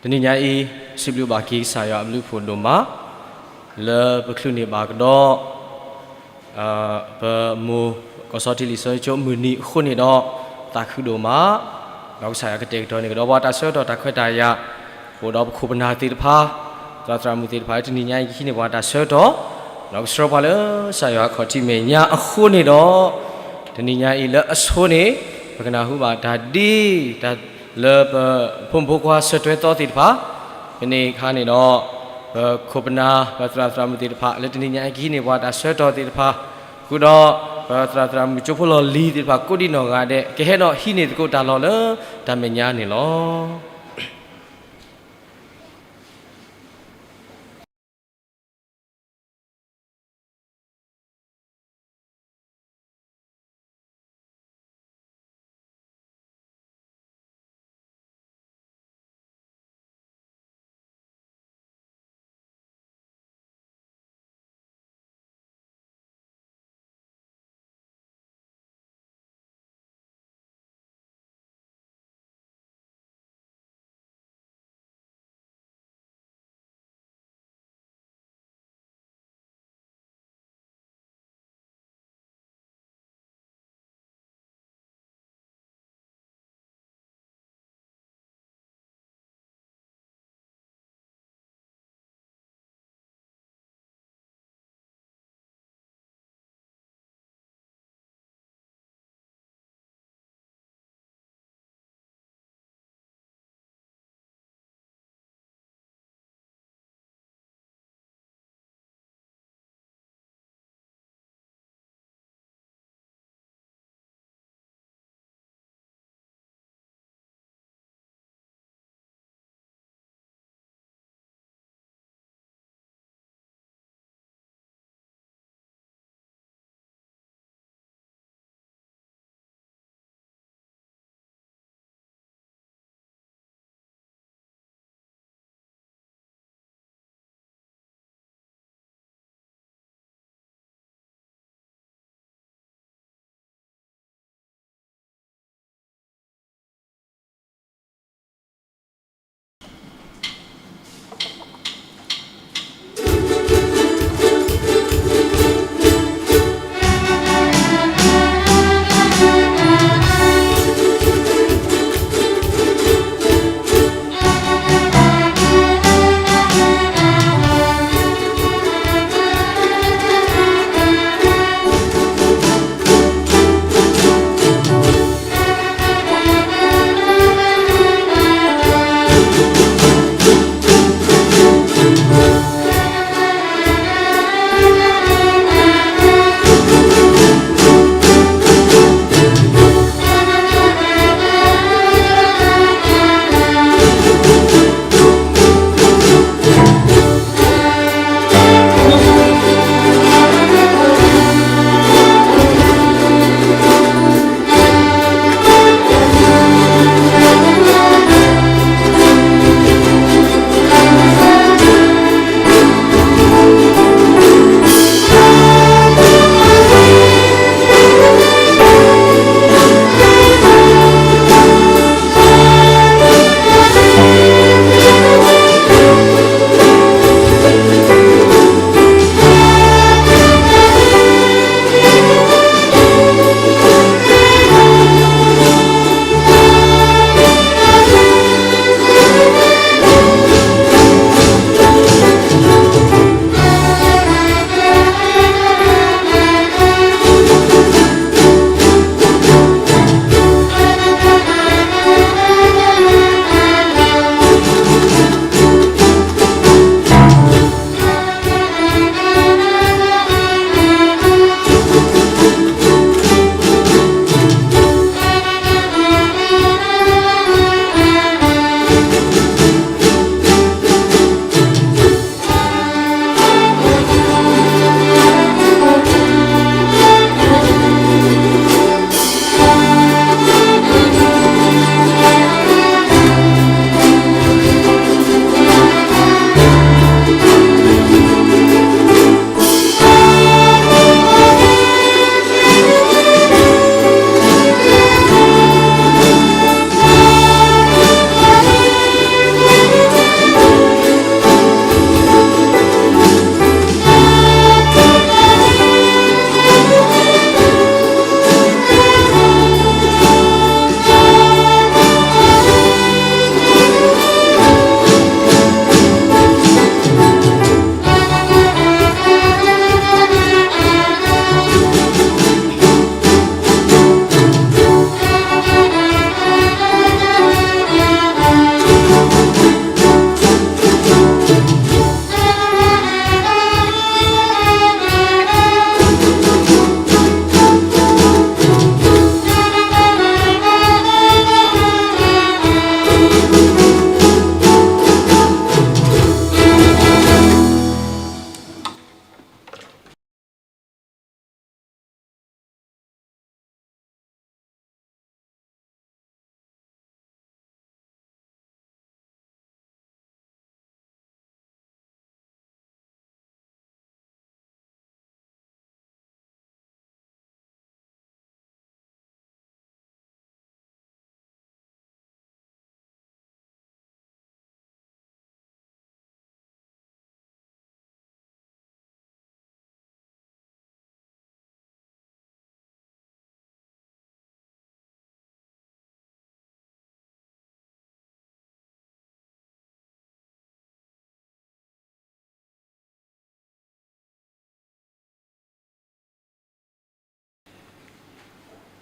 တနံၤညါအံၤ စံးဘျုးဘၣ်က့ၤကစၢ်ယွၤအဘျုးအဖှိၣ်ဒိၣ်မး လၢပချုးန့ၢ်ဘၣ်ကဒီး ပမိၢ်ကီၢ်စီၤထံလံာ်စီဆှံကၠိ မုၢ်နံၤအဃိန့ၣ်ဒီး သးခုဒိၣ်မး, ဒီးကစၢ်ယွၤကတဲာ်ကတီၤန့ၢ်ကဒီးပှၤတၢ်ဆၢကတီၢ်တၢ်ခွဲးတၢ်ယာ် အိၣ်ဒီးပခိၣ်ပနၢ်သ့ၣ်တဖၣ် သရၣ်သရၣ်မုၣ်သ့ၣ်တဖၣ် တနံၤညါအံၤကဟံးန့ၢ်ပှၤတၢ်ဆၢကတီၢ်, ဒီးကဆှၢပှၤလၢကစၢ်ယွၤအခီၣ်ထံးမဲာ်ညါအဃိန့ၣ်ဒီး တနံၤညါအံၤလၢအဆိန့ၣ် ပကနၢ်ဟူဘၣ်တၢ်ဒ် တၢ်လၢပဖိမုၣ်ဖိခွါဆၢထွဲသီသ့ၣ်တဖၣ်, ဖဲန့ၣ်အခါန့ၣ်ဒီး ပခိၣ်ပနၢ် ပသရၣ်သရၣ်မုၣ်သ့ၣ်တဖၣ် လၢတနံၤညါအံၤကဟံးန့ၢ်ပှၤတၢ်ဆၢကတီၢ်သ့ၣ်တဖၣ်, ဃုာ်ဒီး ပသရၣ်သရၣ်မုၣ်ကၠိဖိလီၢ်လံၤသ့ၣ်တဖၣ် ကိးဒံနီၢ်ဂၤဒဲး ကဟဲဒီးဟံးန့ၢ်သကိးတၢ်လီၢ်လၢတၢ်မဲာ်ညါန့ၣ်လီၤ.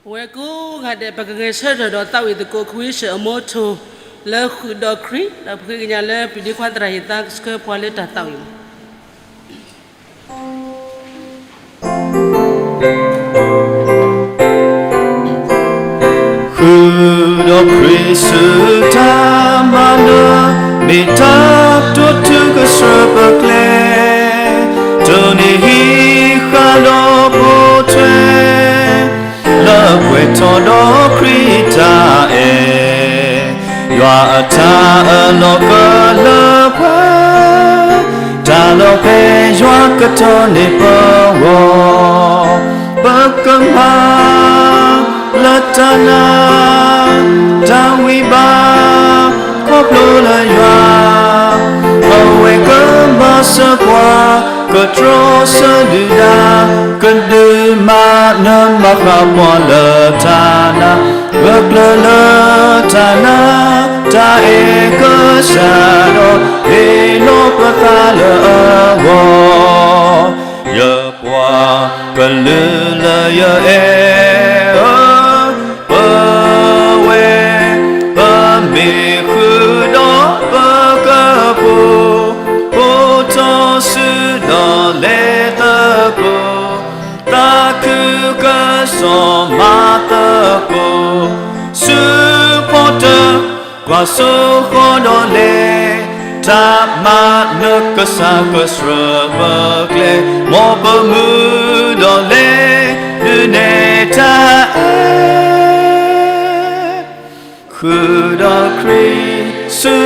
ပဝဲကိးဂၤဒဲး ပကဂဲၤဆၢထၢၣ်ဒီးသးဝံၣ်သကိး ခွံဆၢၣ်အမိၢ်ထိၣ် လၢဃုာ်ဒီးခရံာ် ဒီးပဃ့ကညးလၢ ပဒ့ခွါသရၣ်ဟ့ၣ်သါကဆှၢပှၤလၢတၢ်သးဝံၣ်မး. ဃုာ်ဒီးခရံာ်ဆူတၢ်မၤနၢၤ မ့ၢ်တၢ်တိာ်ထူကဆှၢပကျဲ တိၢ်န့ၢ်ဟံးဃာ်ဒီးပိာ်ထွဲ လၢပှဲၤထီၣ်ဒီးခရံာ်တၢ်အဲၣ် ယွၤအတၢ်အၢၣ်လီၤကလၢပှဲၤ တၢ်လီၤဖဲယွၤကတီၤန့ၢ်ပဂီၢ် ပကမၤလၢတၢ်နာ် တၢ်ဝံဘၣ် ခီဖျိလၢယွၤ အဝဲကမၤစၢၤပှၤ ကတြီဆၢဒုၣ်ဒါ ကဒုးမၤနၢၤမၤဃၣ်ပှၤလၢတၢ်နာ် ဂၢၢ်ကျၢၤလၢတၢ်နာ် တၢ်အဲၣ်ကစၢ်ဒီး ဟ့ၣ်လီၤပသးလၢအဂီၢ် ယပှၤကလုာ်လၢယအဲၣ်ဧၢ ပဝဲ ပမ့ၢ်ဃုာ်ဒီးပကပူၤ ပိာ်ထီၣ်စုဒီးလဲၤသကိး သးခုကစီၣ်မၤသကိး ဆူဖီတၢၣ် ကွၢ်စိဃီၤဒီးလဲၤ တၢ်မၤနၢၤကစၢ်ကဆှၢပကျဲ မ်ပမုၢ်ဒီးလဲၤ ဒုးနဲၣ်တၢ်အဲၣ် ဃုာ်ဒီးခရံာ် ဆူ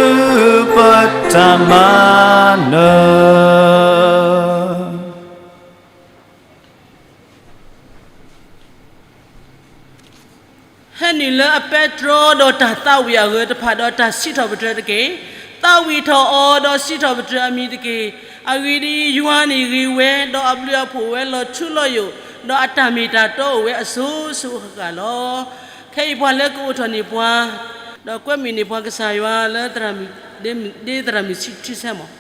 ပတၢ်မၤနၢၤ ဟဲနုာ်လၢအပဲတြီဒီးတၢ်သးဝံၣ်အဂၢၢ်တဖၣ်ဒီးတၢ်စံးထီၣ်ပတြၢၤတက့ၢ်. သးဝံၣ်ထီၣ်အီၤဒီးစံးထီၣ်ပတြၢၤအမံၤတက့ၢ်. အဂ့ၢ်ဒ်အံၤ, ယွၤန့ၣ်ဂ့ၤဝဲ, ဒီးအဘျုးအဖှိၣ်အိၣ်ဝဲလီၤထူလီၤယိာ်, ဒီးအတၢ်မ့ၢ်တၢ်တီအိၣ်ဝဲအစိၤစိၤအဃၣ်ဃၣ်လီၤ. ခဲအံၤပှၤလၢကအိးထီၣ်န့ၢ်ပှၤ, ဒီးကွဲမုာ်န့ၢ်ပှၤကစၢ်ယွၤလၢ ဒ်သရၣ်မုၣ်ထံဆဲမး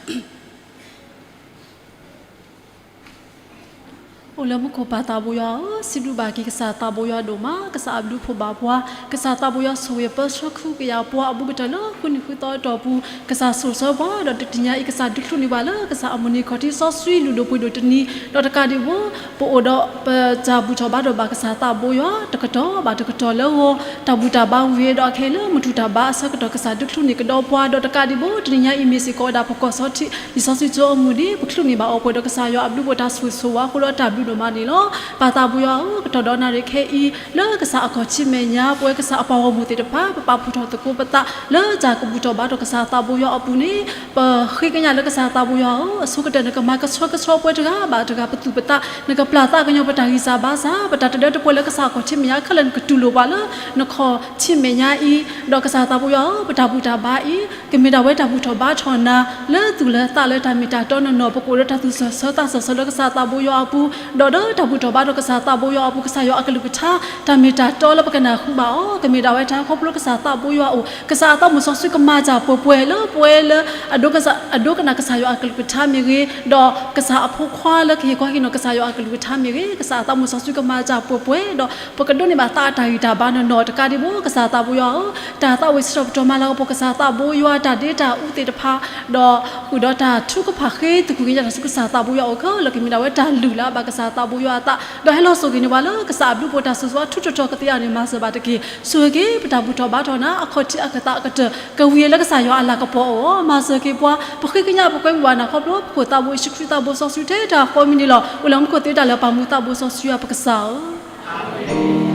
အိၣ်လၢမူခိၣ်ပၢ်သးဘိယွၤဧၢ, စံးဘျုးဘၣ်က့ၤကစၢ်သးဘိယွၤဒိၣ်မး, ကစၢ်အဘျုးဖှိၣ်ဘၣ်ပှၤ, ကစၢ်သးဘိယွၤဆိၣ်ဂ့ၤပၢဆှၢဃုာ်ကယၤပှၤအဘူးကတၢၢ်လၢဃုနံၣ်ဃုသီအတီၢ်ပူၤ, ကစၢ်စိာ်ဆှၢပှၤ, ဒီးတနံၤညါအံၤ ကစၢ်ဒုးချုးန့ၢ်ဘၣ်လၢကစၢ်အမုၢ်နံၤခီၣ်ထံးစီဆှံ လုၢ်ဒိၣ်ပှ့ၤဒိၣ်တနံၤ, ဒီးတကးဒံးဘၣ် ပအိၣ်ဒီးပတၢ်ဘူၣ်ထီၣ်ဘါထီၣ်ဘၣ်ကစၢ်သးဘိယွၤ တကတီၢ်ဘၣ်တကတီၢ်လၢဂီၤ တၢ်ဘူၣ်တၢ်ဘါဝံၤဒီးအခဲအံၤလၢမုၢ်ထူၣ်တၢ်ဘါအဆၢကတီၢ် ကစၢ်ဒုးချုးန့ၢ်ကဒီးပှၤ ဒီးတကးဒံးဘၣ် တနံၤညါအံၤမ့ၢ်စ့ၢ်ကီးဝဲဒၣ်ပကီၢ်စီထံး လံာ်စီဆှံကၠိအမုၢ်နံၤ ပချုးန့ၢ်ဘၣ်အီၤပှဲၤဒီးကစၢ်ယွၤအဘျုးပှဲၤတၢ်ဆိၣ်ဂ့ၤဆိၣ်ဝါအဃိဒီးတၢ်ဘျုးဒိၣ်မးန့ၣ်လီၤ. ပၢ်သးဘိယွၤဧၢ, ကတီၢ်ဒီးနၣ်ရံၣ်ခဲအံၤ လၢကစၢ်အခီၣ်ထံးမဲာ်ညါ ပဝဲကစၢ်အပှၤဂီၢ်မုၢ်သ့ၣ်တဖၣ် ပပာ်ဖှိၣ်ထီၣ်သကိးပသး လၢတၢ်ကဘူၣ်ထီၣ်ဘါထီၣ်ကစၢ်သးဘိယွၤအပူၤန့ၣ် ပဃ့ကညးလၢကစၢ်သးဘိယွၤဧၢ, အဆိကတၢၢ် နကမၤကဆှဲကဆှီပှၤတဂၤဘၣ်တဂၤပသူၣ်ပသး, နကပျၢ်သးကညီၤပတၢ်ဂံၢ်စၢ်ဘါစၢ်, ပတၢ်တဒၢတပှဲၤလၢကစၢ်အခီၣ်ထံးမဲာ်ညါခဲလၢာ် နကတူၢ်လိာ်ပှၤလၢနခီၣ်ထံးမဲာ်ညါအံၤ, ဒီးကစၢ်သးဘိယွၤဧၢ, ပတၢ်ဘူၣ်တၢ်ဘါအံၤ ကမ့ၢ်ဒၣ်ဝဲတၢ်ဘူၣ်ထီၣ်ဘါထီၣ်နၤ လၢသူၣ်လၢသးလၢတၢ်မ့ၢ်တၢ်တီနီၢ်နီၢ် ပကအိၣ်ဒီးတၢ်သူၣ်စၢၤဆၢသးစၢၤဆၢလၢကစၢ်သးဘိယွၤအပူၤ, ဒီးဒီးတၢ်ဘူၣ်ထီၣ်ဘါထီၣ်ကစၢ်သးဘိယွၤအပူၤ ကစၢ်ယွၤအကလုၢ်ကထါ တၢ်မ့ၢ်တၢ်တီလၢပကနၢ်ဟူဘၣ်အီၤ ကမ့ၢ်ဒၣ်ဝဲတၢ်ခီဖျိကစၢ်သးဘိယွၤအအိၣ် ကစၢ်အသးမုၢ်စီဆှံကမၤတၢ်ပှဲၤပှဲၤလၢပဝဲလၢ အဒိကနၣ်ကစၢ်ယွၤအကလုၢ်ကထါမ့ၢ်ဂ့ၤ, ဒီးကစၢ်အဖိခွါလၢကဟ့ၣ်ခီဟ့ၣ်နီၤကစၢ်ယွၤအကလုၢ်ကထါမ့ၢ်ဂ့ၤ, ကစၢ်အသးမုၢ်စီဆှံကမၤတၢ်ပှဲၤပှဲၤဒီး ပကဒိးန့ၢ်ဘၣ်သးအတၢ်ဂံၢ်တၢ်ဘါနီၢ်နီၢ်တကးဒံးဘၣ် ကစၢ်သးဘိယွၤဧၢ, တၢ်သးဝံၣ်စံးထီၣ်ပတြၢၤမၤလၤကပီၤ ကစၢ်သးဘိယွၤတၢ်ဒ့တၢ်အူသ့ၣ်တဖၣ်, ဒီးဃုာ်ဒီးတၢ်ထုကဖၣ်ဃ့သကွံာ်က့ၤတၢ်ဆူကစၢ်သးဘိယွၤအအိၣ်ခဲလၢာ် ကမ့ၢ်ဒၣ်ဝဲတၢ်လုၢ်လၢအဘၣ်ကစၢ်သးဘိယွၤအသး, ဒီးဟဲလီၤစိၤက့ၤန့ၢ်ပှၤလၢကစၢ်အဘျုးဖှိၣ်တၢ်ဆိၣ်ဂ့ၤဆိၣ်ဝါထူးထီၣ်ထီကသ့အဂီၢ်န့ၣ် မၤစၢၤဘၣ်တက့ၢ်. ဆိၣ်ဂ့ၤက့ၤပတၢ်ဘူၣ်ထီၣ်ဘါထီၣ်နၤ အခီၣ်ထံးအခသးအကတၢၢ် ကဝံၤလၢကစၢ်ယွၤအလၤကပီၤအအိၣ်, မၤစၢၤက့ၤပှၤ ပဃ့ကညးပကွဲမုာ်ဘၣ်နၤခီဖျိ ပခိၣ်သးဘိယ့ၣ်ၡူးခရံာ်သးဘိစီဆှံထဲတၢ်ဃီမံၤန့ၣ်လီၤ. အိၣ်လၢမူခိၣ်သ့တၢ်လၢပၢ်မူသးဘိစီဆှံယွၤပကစၢ်ဧၢ.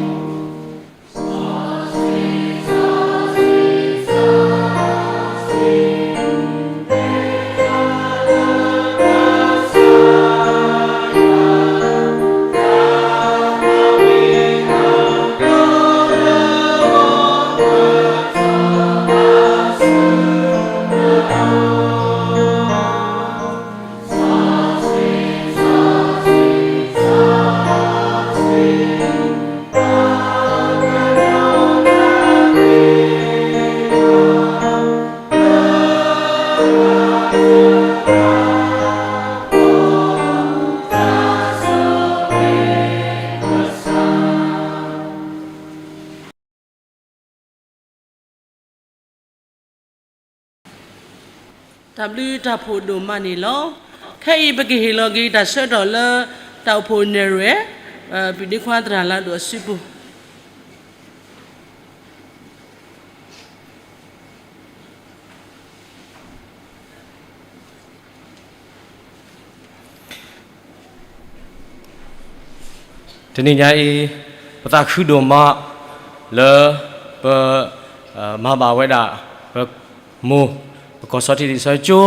တၢ်ဘျုးတၢ်ဖှိၣ်ဒိၣ်မးန့ၣ်လီၤ. ခဲအံၤပကဟ့ၣ်လီၤက့ၤတၢ်ဆၢကတီၢ်လၢ တၢ်အိၣ်ဖှိၣ်နဲၣ်ရွဲၣ် ပဒ့ခွါသရၣ်လါဒိၣ်အစုပူၤ တနံၤညါအံၤ ပသးခုဒိၣ်မးလၢ ပ မၤဘၣ်ဝဲဒၣ် ပမိၢ် ပကီၢ်ဆီထံးလံာ်စီဆှံကၠိ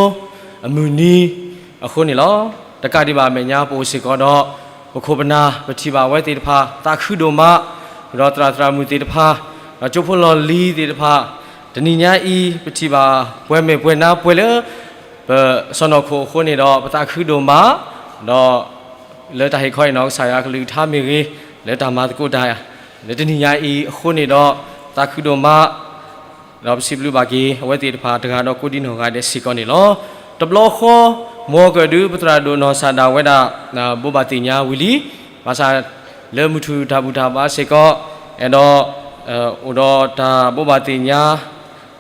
အမုၢ်နံၤအဃိန့ၣ်လီၤ. တကးဒံးဘၣ်အမဲာ်ညါပအိၣ်စ့ၢ်ကီးဒီး ပခိၣ်ပနၢ် ပထံၣ်ဘၣ်ဝဲသ့ၣ်တဖၣ် သးခုဒိၣ်မး ဒီးသရၣ်သရၣ်မုၣ်သ့ၣ်တဖၣ် ဒီးကၠိဖိလီၢ်လံၤသ့ၣ်တဖၣ် တနံၤညါအံၤ ပထံၣ်ဘၣ်ပှဲၤမဲာ်ပှဲၤနါပှဲၤလၢ ပစီၢ်နီၤခိၣ်အဃိန့ၣ်ဒီး ပသးခုဒိၣ်မး ဒီး လၢတၢ်ဟ့ၣ်ခီဟ့ၣ်နီၤကစၢ်ယွၤအကလုၢ်ကထါမ့ၢ်ဂ့ၤ, လၢတၢ်မၤသကိးတၢ် လၢတနံၤညါအံၤအဃိန့ၣ်ဒီး သးခုဒိၣ်မး ဒီးပစံးဘျုးဘၣ်က့ၤ အဝဲသ့ၣ်တဖၣ်တဂၤဒီးကိးဒံနီၢ်ဂၤဒဲးစ့ၢ်ကီးန့ၣ်လီၤ. တဘျီဃီ မ်အကၢၣ်ဒုး ပသရၣ်ဒိၣ်နီၢ်စၢ်ဒၣ်ဝဲဒၣ် ဘိးဘၣ်သ့ၣ်ညါဝံၤလံ, ဘၣ်ဆၣ် လၢမုၢ်ထူၣ်တၢ်ဘူၣ်တၢ်ဘါစ့ၢ်ကီး အဲၣ်ဒိး အိၣ်ဒီးတၢ်ဘိးဘၣ်သ့ၣ်ညါ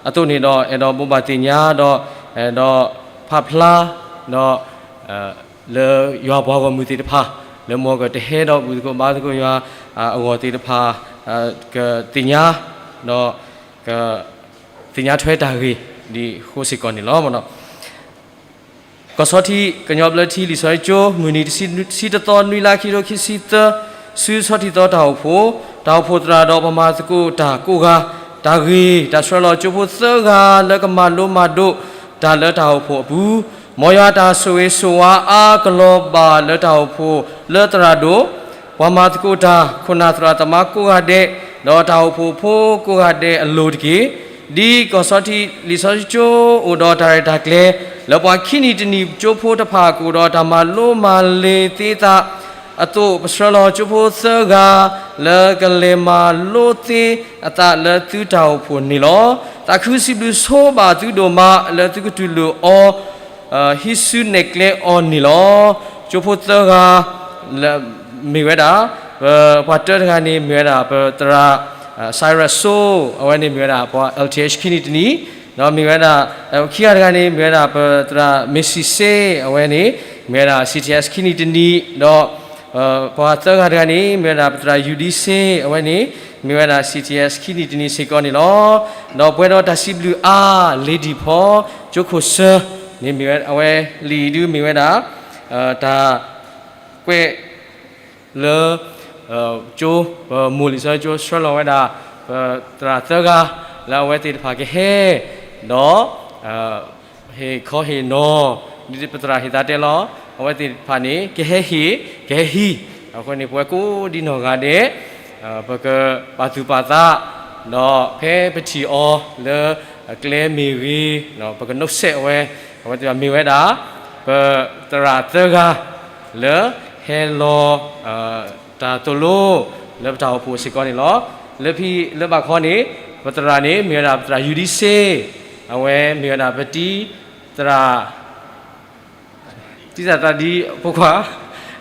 အသိးန့ၣ်ဒီး အဲၣ်ဒိးဘိးဘၣ်သ့ၣ်ညါဒီး အဲၣ်ဒိးဖးဖျါ ဒီး လၢယွၤပှၤဂီၢ်မုၢ်သ့ၣ်တဖၣ် လၢမ်အကၢၣ်တဟဲဒီးဘူၣ်သကိးဘါသကိးယွၤ အဂီၢ်သ့ၣ်တဖၣ် ကသ့ၣ်ညါ ဒီး က သ့ၣ်ညါထွဲတၢ်ဂ့ၢ် ဒ်အဃိစ့ၢ်ကီးန့ၣ်လီၤ. ကီၢ်ဆီထံး ကညီဘျၢထံလံာ်စီဆှံကၠိ မုၢ်နံၤတဆံတသီ နွံလါ ခံကထိခံဆံသၢ ဆူဆီထံးသီတၢ်အိၣ်ဖှိၣ်, တၢ်အိၣ်ဖှိၣ်သရၣ်ဒီးပှၤမၤသကိးတၢ်ကိးဂၤ, တၢ်ဂ့ၢ်တၢ်ဆှၢလီၤကၠိဖိသၢဂၤလၢကမၤလိမၤဒိးတၢ်လၢတၢ်အိၣ်ဖှိၣ်အပူၤ, မ်ယွၤတၢ်ဆိၣ်ဂ့ၤဆိၣ်ဝါအါကလီၤဘၣ်လၢတၢ်အိၣ်ဖှိၣ်လၢသရၣ်ဒိၣ်, ပှၤမၤသကိးတၢ် ခိၣ်နၢ်သရၣ်သမါကိးဂၤဒဲး, ဒီးတၢ်အိၣ်ဖှိၣ်ဖိကိးဂၤဒဲးအလိၤတက့ၢ်. ဒ်ကီၢ်ဆီထံးလံာ်စီဆှံကၠိအိၣ်ဒီးတၢ်ရဲၣ်တၢ်ကျဲၤ လၢပှၤခံနံၣ်တနံၣ်ကၠိဖိတဖၣ်ကအိၣ်ဒီးတၢ်မၤလိမၤလ့ၤသ့အသးအသိး ပဆှၢလီၤကၠိဖိသၢဂၤ လၢကလဲၤမၤလိသ့အသးလၢသုတၢ်အိၣ်ဖှိၣ်န့ၣ်လီၤ. သးခုစံးဘျုးဆိဘၣ်သုဒိၣ်မးလၢသုကတူၢ်လိာ်အီၤ ဟံးစုနဲၣ်ကျဲအီၤန့ၣ်လီၤ. ကၠိဖိသၢဂၤ မ့ၢ်ဝဲဒၣ် ပှၤတၢတဂၤန့ၣ် မ့ၢ်ဝဲဒၣ်ပသရၣ် Cyrus So အဝဲန့ၣ်မ့ၢ်ဝဲဒၣ်ပှၤ L T H ခံနံၣ်တနံၣ်, ဒီးမ့ၢ်ဝဲဒၣ် ခံဂၤတဂၤန့ၣ် မ့ၢ်ဝဲဒၣ်ပသရၣ် Macy စ့ အဝဲန့ၣ် မ့ၢ်ဝဲဒၣ် C T S ခံနံၣ်တနံၣ်, ဒီး ပှၤသၢဂၤတဂၤန့ၣ် မ့ၢ်ဝဲဒၣ်ပသရၣ် ယူဒံစ့ အဝဲန့ၣ် မ့ၢ်ဝဲဒၣ် C T S ခံနံၣ်တနံၣ်စ့ၢ်ကီးန့ၣ်လီၤ. ဒီးပှဲၤဒီးတၢ်စံးဘျုးအါ Lady ဖီ ကၠိခိၣ်စၢန့ၣ်မ့ၢ်ဝဲ အဝဲလံာ်အံၤဒုးမ့ၢ်ဝဲဒၣ် တၢ်ကွဲး လၢ ကၠိ ပမိၢ်လံာ်စီဆှံကၠိဆှၢလီၤဝဲဒၣ် ပသရၣ်သၢဂၤ လၢအဝဲသ့ၣ်တဖၣ်ကဟဲ ဒီး ဟ့ၣ်ခီဟ့ၣ်နီၤ ဒ်ပသရၣ်ဟ့ၣ်သါတဲလီၤ အဝဲသ့ၣ်တဖၣ်န့ၣ် ကဟဲဟ့ၣ် ကဟဲဟံး အဃိန့ၣ် ပဝဲကိးဒံနီၢ်ဂၤဒဲး ပကပာ်သူၣ်ပာ်သး ဒီးဖဲပထံၣ်အီၤလၢအကျဲမ့ၢ်ဂ့ၤ ပကနိးစဲးအဝဲ အဝဲသ့ၣ်တဖၣ်မ့ၢ်ဝဲဒၣ် ပသရၣ်သၢဂၤ လၢဟဲလီၤ တၢ်သိၣ်လိ လၢပတၢ်အိၣ်ဖှိၣ်စ့ၢ်ကီးန့ၣ်လီၤ. လၢဖဲလၢဘၣ်ခီန့ၣ် ပသရၣ်န့ၣ် မ့ၢ်ဝဲဒၣ်ပသရၣ်ယူဒံစ့ အဝဲမ့ၢ်ဝဲဒၣ်ပတံၤသရၣ် တံၤသရၣ်သးဒံအဖိခွါ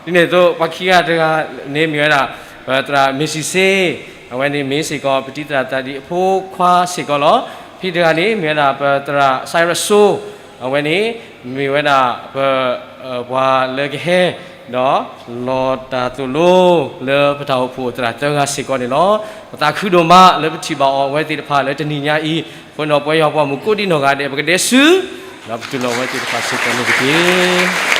ဒ်န့ၣ်အသိး ပှၤခံဂၤတဂၤန့ၣ်မ့ၢ်ဝဲဒၣ် ပသရၣ်မ့ၢ်စံၣ်စ့ အဝဲန့ၣ်မ့ၢ်စ့ၢ်ကီး ပတံၤသရၣ်သးဒံအဖိခွါစ့ၢ်ကီးလီၤ. ဖဲတဂၤန့ၣ် မ့ၢ်ဝဲဒၣ်ပသရၣ် Cyrus So အဝဲန့ၣ် မ့ၢ်ဝဲဒၣ်ပ ပှၤလၢကဟဲ ဒီး လီၤတၢ်သိၣ်လိ လၢပတၢ်အိၣ်ဖှိၣ်သရၣ်သၢဂၤစ့ၢ်ကီးန့ၣ်လီၤ. ပသးခုဒိၣ်မးလၢပထံၣ်ဘၣ်အီၤအဝဲသ့ၣ်တဖၣ်လၢတနံၤညါအံၤ အဃိဒီးပဝဲယွၤပှၤမုၣ်ကိးဒံနီၢ်ဂၤဒဲး ပကဒဲးဆူ ဒီးပတူၢ်လိာ်အဝဲသ့ၣ်တဖၣ်စ့ၢ်ကီးန့ၣ်တက့ၢ်.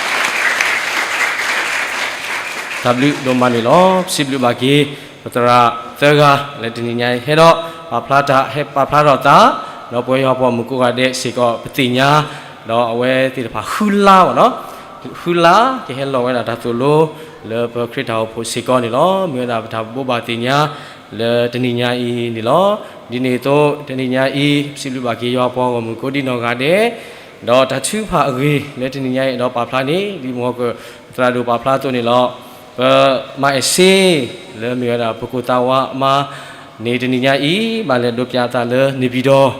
တၢ်ဘျုးဒိၣ်မးန့ၣ်လီၤ. ပစံးဘျုးဘၣ်က့ၤ ပသရၣ်သၢဂၤလၢတနံၤညါအံၤ ဟဲဒီးပာ်ဖျါတၢ် ဟဲပာ်ဖျါထီၣ်သး ဒီးပဝဲယွၤပှၤမုၣ်ကိးဂၤဒဲးစ့ၢ်ကီး ပသ့ၣ်ညါ ဒီးအဝဲသ့ၣ်တဖၣ်ဃုလါဘၣ်နီၤ ဃုလါ ကဟဲလီၤဝဲဒၣ်တၢ်သိၣ်လိ လၢပခရံာ်တၢ်အိၣ်ဖှိၣ်စ့ၢ်ကီးန့ၣ်လီၤ. မ့ၢ်ဝဲဒၣ်ပတၢ်ဘိးဘၣ်သ့ၣ်ညါ လၢတနံၤညါအံၤန့ၣ်လီၤ. ဒ်န့ၣ်အသိး တနံၤညါအံၤ ပစံးဘျုးဘၣ်က့ၤယွၤပှၤဂီၢ်မုၢ်ကိးဒံနီၢ်ဂၤဒဲး ဒီးတၢ်ထုကဖၣ်အဂ့ၢ်လၢတနံၤညါအံၤ ဒီးပာ်ဖျါန့ၣ် ဒ်မဟီၣ်ကၢၣ် သရၣ်ဒိၣ်ပာ်ဖျါအသိးန့ၣ်လီၤ. ပမၤအဲၣ်စ့ လၢမ့ၢ်ဝဲဒၣ်ပကိၢ်သးဝးအမါန့ၣ် တနံၤညါအံၤ ဘၣ်လဲၤဒိးပၠးအသးလၢ နေပြည်တော်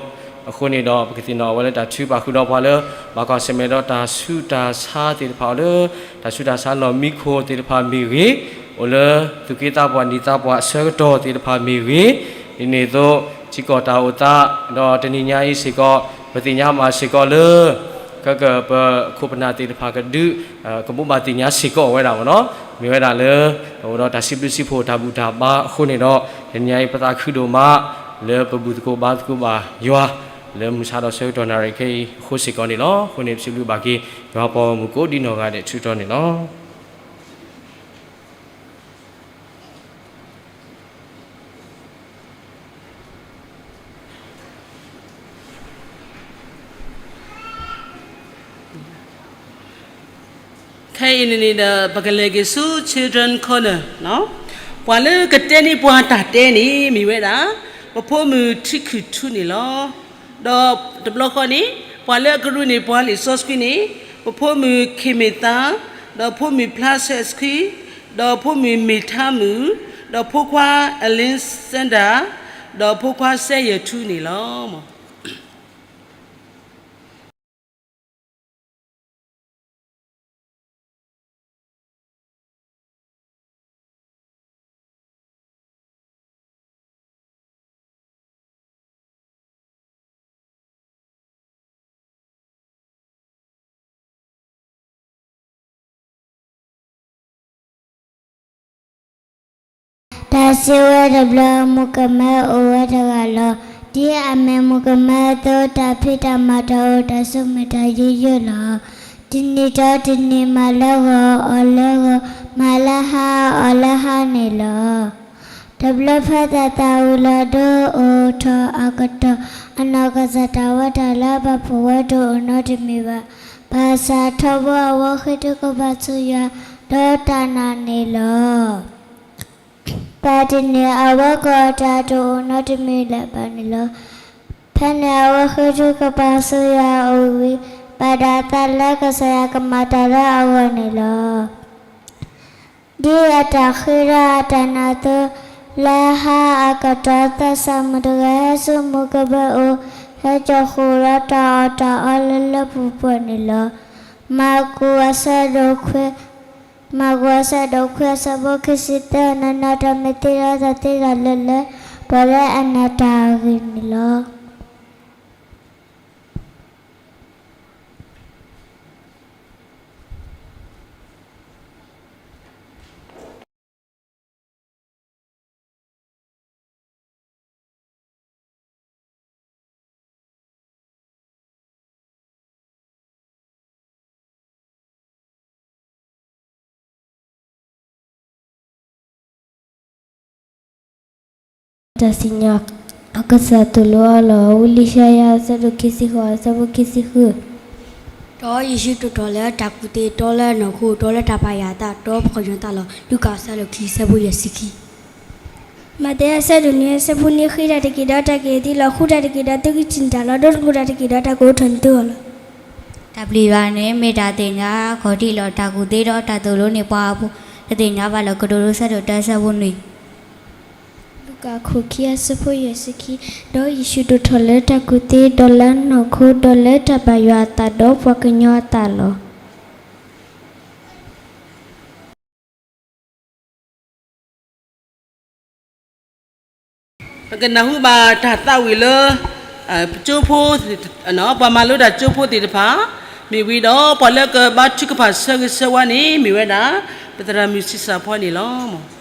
အဃိန့ၣ်ဒီး ပကသ့ၣ်နီၣ်အဝဲလၢတၢ်ထုကဖၣ်ဃုာ်ဒီးပှၤလၢ ဘၣ်ကွၢ်ဆၢၣ်မဲာ်ဒီးတၢ်ဆူးတၢ်ဆါသ့ၣ်တဖၣ်အီၤလၢ တၢ်ဆူးတၢ်ဆါလီၢ်မံခိၣ်သ့ၣ်တဖၣ်မ့ၢ်ဂ့ၤ, အိၣ်လၢသူၣ်က့သးပှၢ်နံၤသးပှၢ်အဆၢကတီၢ်သ့ၣ်တဖၣ်မ့ၢ်ဂ့ၤ, ဒ်န့ၣ်အသိး ထံကီၢ်တၢ်အိၣ်သး ဒီးတနံၤညါအံၤစ့ၢ်ကီး ပသ့ၣ်ညါဘၣ်စ့ၢ်ကီးလၢ ခဲကပခိၣ်ပနၢ်သ့ၣ်တဖၣ်ကဒုး ကဘိးဘၣ်သ့ၣ်ညါစ့ၢ်ကီးဝဲဒၣ်မ့ၢ်နီၤ, မ့ၢ်ဝဲဒၣ်လၢ အိၣ်ဒီးတၢ်စံးဘျုးစံးဖှိၣ်တၢ်ဘူၣ်တၢ်ဘါအဃိန့ၣ်ဒီး တနံၤအံၤပသးခုဒိၣ်မး လၢပဘူၣ်သကိးဘါသကိးဘၣ်ယွၤ လၢမုၢ်ဆါဒီးဆၢကတီၢ်နၣ်ရံၣ်ခဲအံၤအဃိစ့ၢ်ကီးန့ၣ်လီၤ. အဃိန့ၣ် ပစံးဘျုးဘၣ်က့ၤ ယွၤပှၤဂီၢ်မုၢ်ကိးဒံနီၢ်ဂၤဒဲးထုးထီၣ်န့ၣ်လီၤ. ခဲအံၤန့ၣ်ဒီး ပကလဲၤက့ၤဆူ Children Corner ပှၤလၢကတဲန့ၢ်ပှၤတၢ်တဲန့ၣ် မ့ၢ်ဝဲဒၣ် ပဖိမုၣ်ထံခုၣ်ထူန့ၣ်လီၤ. ဒီးတဘျီဃီန့ၣ် ပှၤလၢအကရူၢ်န့ၢ်ပှၤလံာ်စီဆှံန့ၣ် ပဖိမုၣ်ခ့မ့ၢ်သါ, ဒီးဖိမုၣ်ဖျါဆဲးဆှံ, ဒီးဖိမုၣ်မ့ၢ်ထါမုၣ်, ဒီးဖိခွါ Alexander, ဒီးဖိခွါစဲယဲၢ်ထူန့ၣ်လီၤ. တၢ်စံးဝဲတဘျီ မုၣ်ကမဲအိၣ်ဝဲတဂၤလီၤ. ဒ်အမ့ၢ်မုၣ်ကမဲအသိး တၢ်ဖံးတၢ်မၤတၢ်အိၣ်တၢ်ဆိးမုၢ်တၢ်ယိယိလီၤ. တနံၤဒီးတနံၤမၤလၢဂီၤအီၣ်လၢဂီၤ မၤလၢဟါအီၣ်လၢဟါန့ၣ်လီၤ. တဘျီဖဲသးသးဝံၤလီၤဒိအိၣ်ထီၣ်အကတီၢ် အနီၢ်ကစၢ်တၢ်ဝဲတၢ်လၢအဘၣ်ဖှိၣ်ဝဲတအိၣ်နီတမံၤဘၣ်. ဘၣ်ဆၣ်ထီဘိအဝဲဃ့ထုကဖၣ်ဆူယွၤ ဒီးတၢ်နာ်န့ၣ်လီၤ. ဘၣ်တနံၤအဝဲကအီၣ်တၢ်တအိၣ်နီတမံၤလၢၤဘၣ်န့ၣ်လီၤ. ဖဲန့ၣ်အဝဲဃ့ထုကဖၣ်ဆူယွၤအဝံၤ ဘၣ်ဒၣ်သးလၢကစၢ်ယွၤကမၤတၢ်လၢအဂီၢ်န့ၣ်လီၤ. ဒ်အတၢ်ဃ့ဒၣ်အတၢ်နာ်အသိး လၢဟါအကတီၢ် သးစၢ်မုၣ်တဂၤဟဲဆူမုၣ်ကမဲအအိၣ် ဟဲကၠီၣ်ဃုာ်ဒီးတၢ်အီၣ်တၢ်အီလၢလၢပှဲၤပှဲၤန့ၣ်လီၤ. မၢ်ကူးအဆၢဒိၣ်ခွံ မၢ်ကူးအဆၢဒိၣ်ခွံအဆၢဖိခံဆံသၢ နနီၢ်တၢ်မ့ၢ်သ့ဒီးတၢ်သ့တၢ်လၢလၢ ပှၤလၢအနာ်တၢ်အဂ့ၢ်န့ၣ်လီၤ. တၢ်စံၣ်ညီၣ် အကစၢ်သိၣ်လိအီၤလီၤ. ဝံယၡါယၤ အဆၢဒိၣ်ခံဆံဃိး အဆၢဖိခံဆံဃု. ဒီးယ့ၣ်ၡူးဒိၣ်ထီၣ်လၢတၢ်ကူၣ်သ့, ဒီးလၢအနီၢ်ခိ, ဒီးလၢတၢ်ပာ်ယွၤအသး, ဒီးပှၤကညီအသးလီၤ. လူၤကၣ်အဆၢဒိၣ်ခံ အဆၢဖိယဲၢ်ဆံခံ. မးသဲ အဆၢဒိၣ်နွံ အဆၢဖိနွံ, ဃ့တၢ်တက့ၢ်ဒီးတၢ်က့ၤသ့လီၤ. ဃုတၢ်တက့ၢ်ဒီးသုကထံၣ်န့ၢ်တၢ်လီၤ. ဒိတကလုာ်တၢ်တက့ၢ်ဒီးတၢ်ကအိးထီၣ်န့ၢ်သုအီၤလီၤ. တၢ်ဘျုးယွၤန့ၣ် မ့ၢ်တၢ်သ့ၣ်ညါခီၣ်ထံးလီၤ. တၢ်ကူၣ်သ့ဒီးတၢ်သိၣ်လိန့ၣ် ပှၤအပူၤ တသ့ၣ်ညါဘၣ်လၢ ကတိၤဒိ အဆၢဒိၣ်တၢ အဆၢဖိနွံ. လူၤကၣ်ခိၣ်ခံ အဆၢဖိယဲၢ်ဆံခံ. ဒီးယ့ၣ်ၡူးဒိၣ်ထီၣ်လၢတၢ်ကူၣ်သ့, ဒီးလၢအနီၢ်ခိ, ဒီးလၢတၢ်ပာ်ယွၤအသးဒီးပှၤကညီအသးလီၤ. ပကနၢ်ဟူဘၣ်တၢ်သးဝံၣ်လၢ ကၠိဖိ ပှၤမၤလိတၢ်ကၠိဖိသ့ၣ်တဖၣ် မ့ၢ်ဝံၤဒီး ပှၤလၢကဘါထုကဖၣ်ဆၢဂ့ၤဆၢဝါန့ၣ် မ့ၢ်ဝဲဒၣ် ပသရၣ်မုၣ်ဆံးစၢ်ဖီန့ၣ်လီၤ.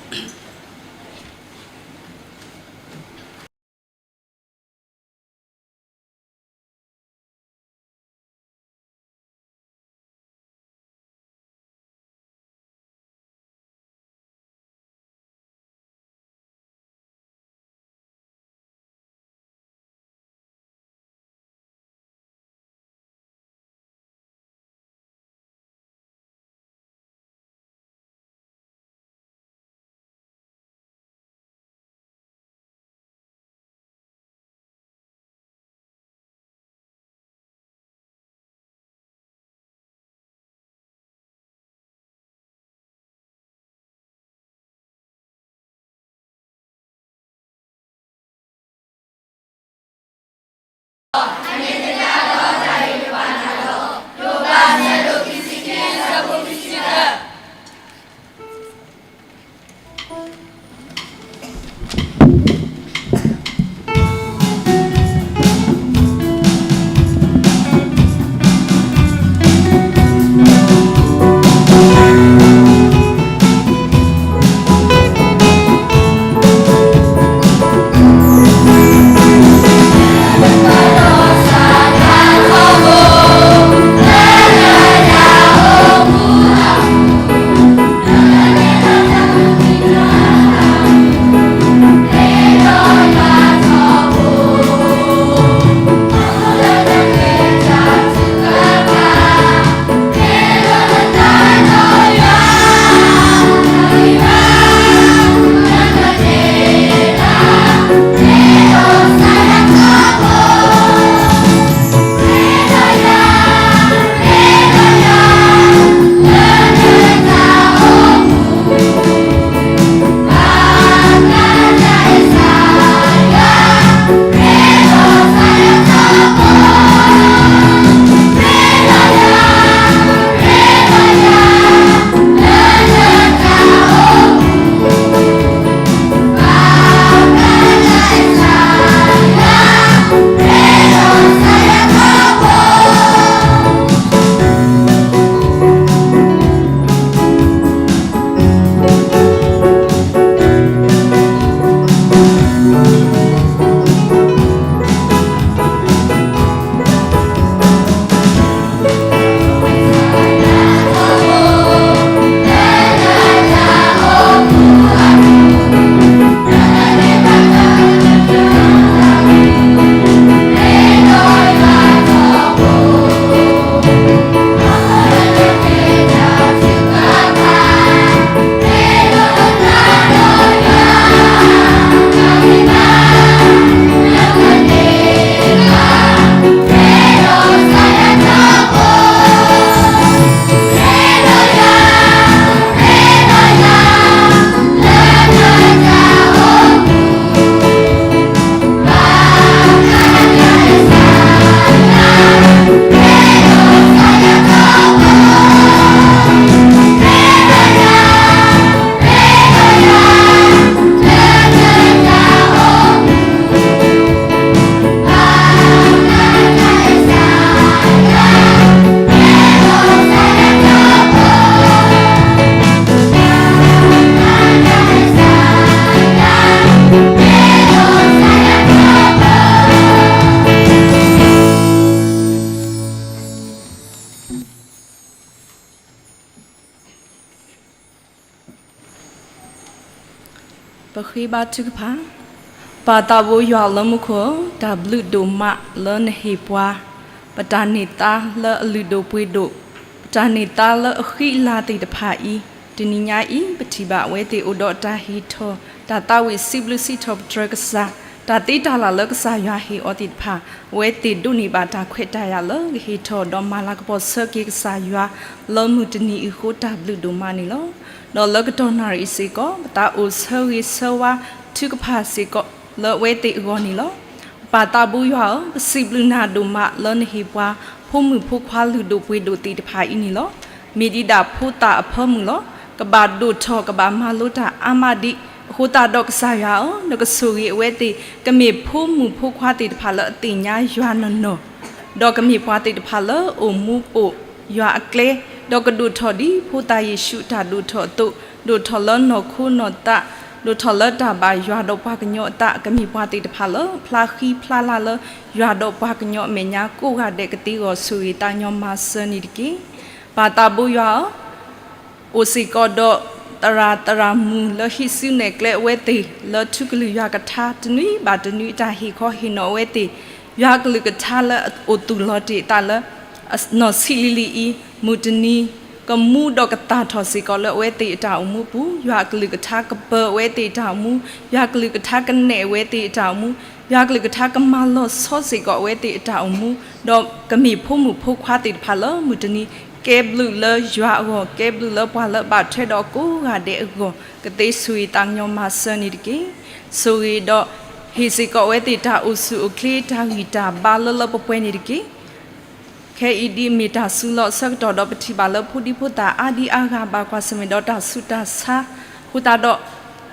ပဃ့ဘါထုကဖၣ်. ပၢ်သးဘိယွၤလၢမူခိၣ်ဧၢ, တၢ်ဘျုးဒိၣ်မးလၢနဟ့ၣ်ပှၤ ပတၢ်န့ၢ်သါလၢအလုၢ်ဒိၣ်ပှ့ၤဒိၣ်, ပတၢ်န့ၢ်သါလၢအဃံအလၤသ့ၣ်တဖၣ်အံၤ, တနံၤညါအံၤ ပထံၣ်ဘၣ်အဝဲသ့ၣ်အိၣ်ဒီးတၢ်ဟ့ၣ်ထီၣ် တၢ်သးဝံၣ်စံးဘျုးစံးထီၣ်ပတြၢၤကစၢ်, တၢ်သ့တၢ်လၢ်လၢကစၢ်ယွၤဟ့ၣ်အီၤသ့ၣ်တဖၣ်, အဝဲသ့ၣ်ဒိးန့ၢ်ဘၣ်တၢ်ခွဲးတၢ်ယာ်လၢကဟ့ၣ်ထီၣ်ဒီးမၤလၤကပီၤဆၢက့ၤကစၢ်ယွၤ လၢမုၢ်တနံၤအံၤအဃိ တၢ်ဘျုးဒိၣ်မးန့ၣ်လီၤ. ဒီးလၢကတီၢ်နၣ်ရံၣ်အံၤစ့ၢ်ကီး ပသးအိၣ်ဆၢဂ့ၤဆၢဝါထုကဖၣ်စ့ၢ်ကီးလၢအဝဲသ့ၣ်အဂီၢ်န့ၣ်လီၤ. ပၢ်သးဘိယွၤဧၢ, ပစံးဘျုးနၤဒိၣ်မးလၢနဟ့ၣ်ပှၤ ဖိမုၣ်ဖိခွါလုၢ်ဒိၣ်ပှ့ၤဒိၣ်သ့ၣ်တဖၣ်အံၤန့ၣ်လီၤ. မ့ၢ်ဒံးဒၣ်ဖိသၣ်အဖၢမုၢ်လီၤ. ကဘၣ်ဒိၣ်ထီၣ်ကဘၣ်မၤလိတၢ်အါမးဒံး, အဃိသတးဒီးကစၢ်ယွၤဧၢ, နကဆိၣ်ဂ့ၤအဝဲသ့ၣ် ကမ့ၢ်ဖိမုၣ်ဖိခွါသ့ၣ်တဖၣ်လၢအသ့ၣ်ညါယွၤနီၢ်နီၢ်, ဒီးကမ့ၢ်ပှၤသ့ၣ်တဖၣ်လၢအိၣ်မူပိာ်ယွၤအကျဲ, ဒီးကဒိၣ်ထီၣ်ဒ်ဖိသၣ်ယ့ၣ်ၡူးအတၢ်ဒိၣ်ထီၣ်အသိး, ဒိၣ်ထီၣ်လၢနီၢ်ခိနီၢ်သး, ဒိၣ်ထီၣ်လၢတၢ်ဘၣ်ယွၤဒီးပှၤကညီအသး, ကမ့ၢ်ပှၤသ့ၣ်တဖၣ်လၢဖျါဃံဖျါလၤလၢယွၤဒီးပှၤကညီအမဲာ်ညါ ကိးဂၤဒဲးကသ့အဂီၢ် ဆိၣ်ဂ့ၤသးကညီၤမၤစၢၤန့ၣ်တက့ၢ်. ပၢ်သးဘိယွၤဧၢ, အိၣ်စ့ၢ်ကီးဒီးသရၣ်သရၣ်မုၣ်လၢဟံးစုနဲၣ်ကျဲအဝဲသ့ၣ် လၢထူကလုၢ်ယွၤကထါတနွံဘၣ်တနွံ တၢ်ဟ့ၣ်ခီဟ့ၣ်နီၤအဝဲသ့ၣ်, ယွၤအကလုၢ်ကထါလၢအအိၣ်သူၣ်လီၤတ့ၢ်အသးလၢ နီၢ်ဆံးလံၤလံၤအံၤ မုၢ်တနံၤ ကမူဒီးကသၣ်ထီၣ်စ့ၢ်ကီးလၢအဝဲသ့ၣ်အတၢ်အိၣ်မူအပူၤ, ယွၤအကလုၢ်ကထါကပၢၤအဝဲသ့ၣ်အတၢ်အိၣ်မူ, ယွၤအကလုၢ်ကထါကနဲၣ်အဝဲသ့ၣ်အတၢ်အိၣ်မူ, ယွၤအကလုၢ်ကထါကမၤလီၤဆီစ့ၢ်ကီးအဝဲသ့ၣ်အတၢ်အိၣ်မူ, ဒီးကမ့ၢ်ဖိမုၣ်ဖိခွါသ့ၣ်တဖၣ်လၢမုၢ်တနံၤ ကဲဘျုးလၢယွၤအဂီၢ်, ကဲဘျုးလၢပှၤလၢအဘၣ်ထွဲဒီးကိးဂၤဒဲးအဂီၢ်, ကသ့ဆိၣ်ဂ့ၤသးကညီၤမၤစၢၤန့ၣ်တက့ၢ်. ဆိၣ်ဂ့ၤဒီးဟ့ၣ်စ့ၢ်ကီးအဝဲသ့ၣ်တၢ်အိၣ်ဆူၣ်အိၣ်ချ့ တၢ်ဂံၢ်တၢ်ဘါလၢလၢပှဲၤပှဲၤန့ၣ်တက့ၢ်. ခဲအံၤဒ်အမ့ၢ်တၢ်စုလီၢ်အဆၢကတီၢ်ဒီး ပထံၣ်ဘၣ်လၢဖိဒံဖိသၣ်အါဒံအါဂၤဘၣ်ကွၢ်ဆၢၣ်မဲာ်ဒီးတၢ်ဆူးတၢ်ဆါအဃိသတးဒီး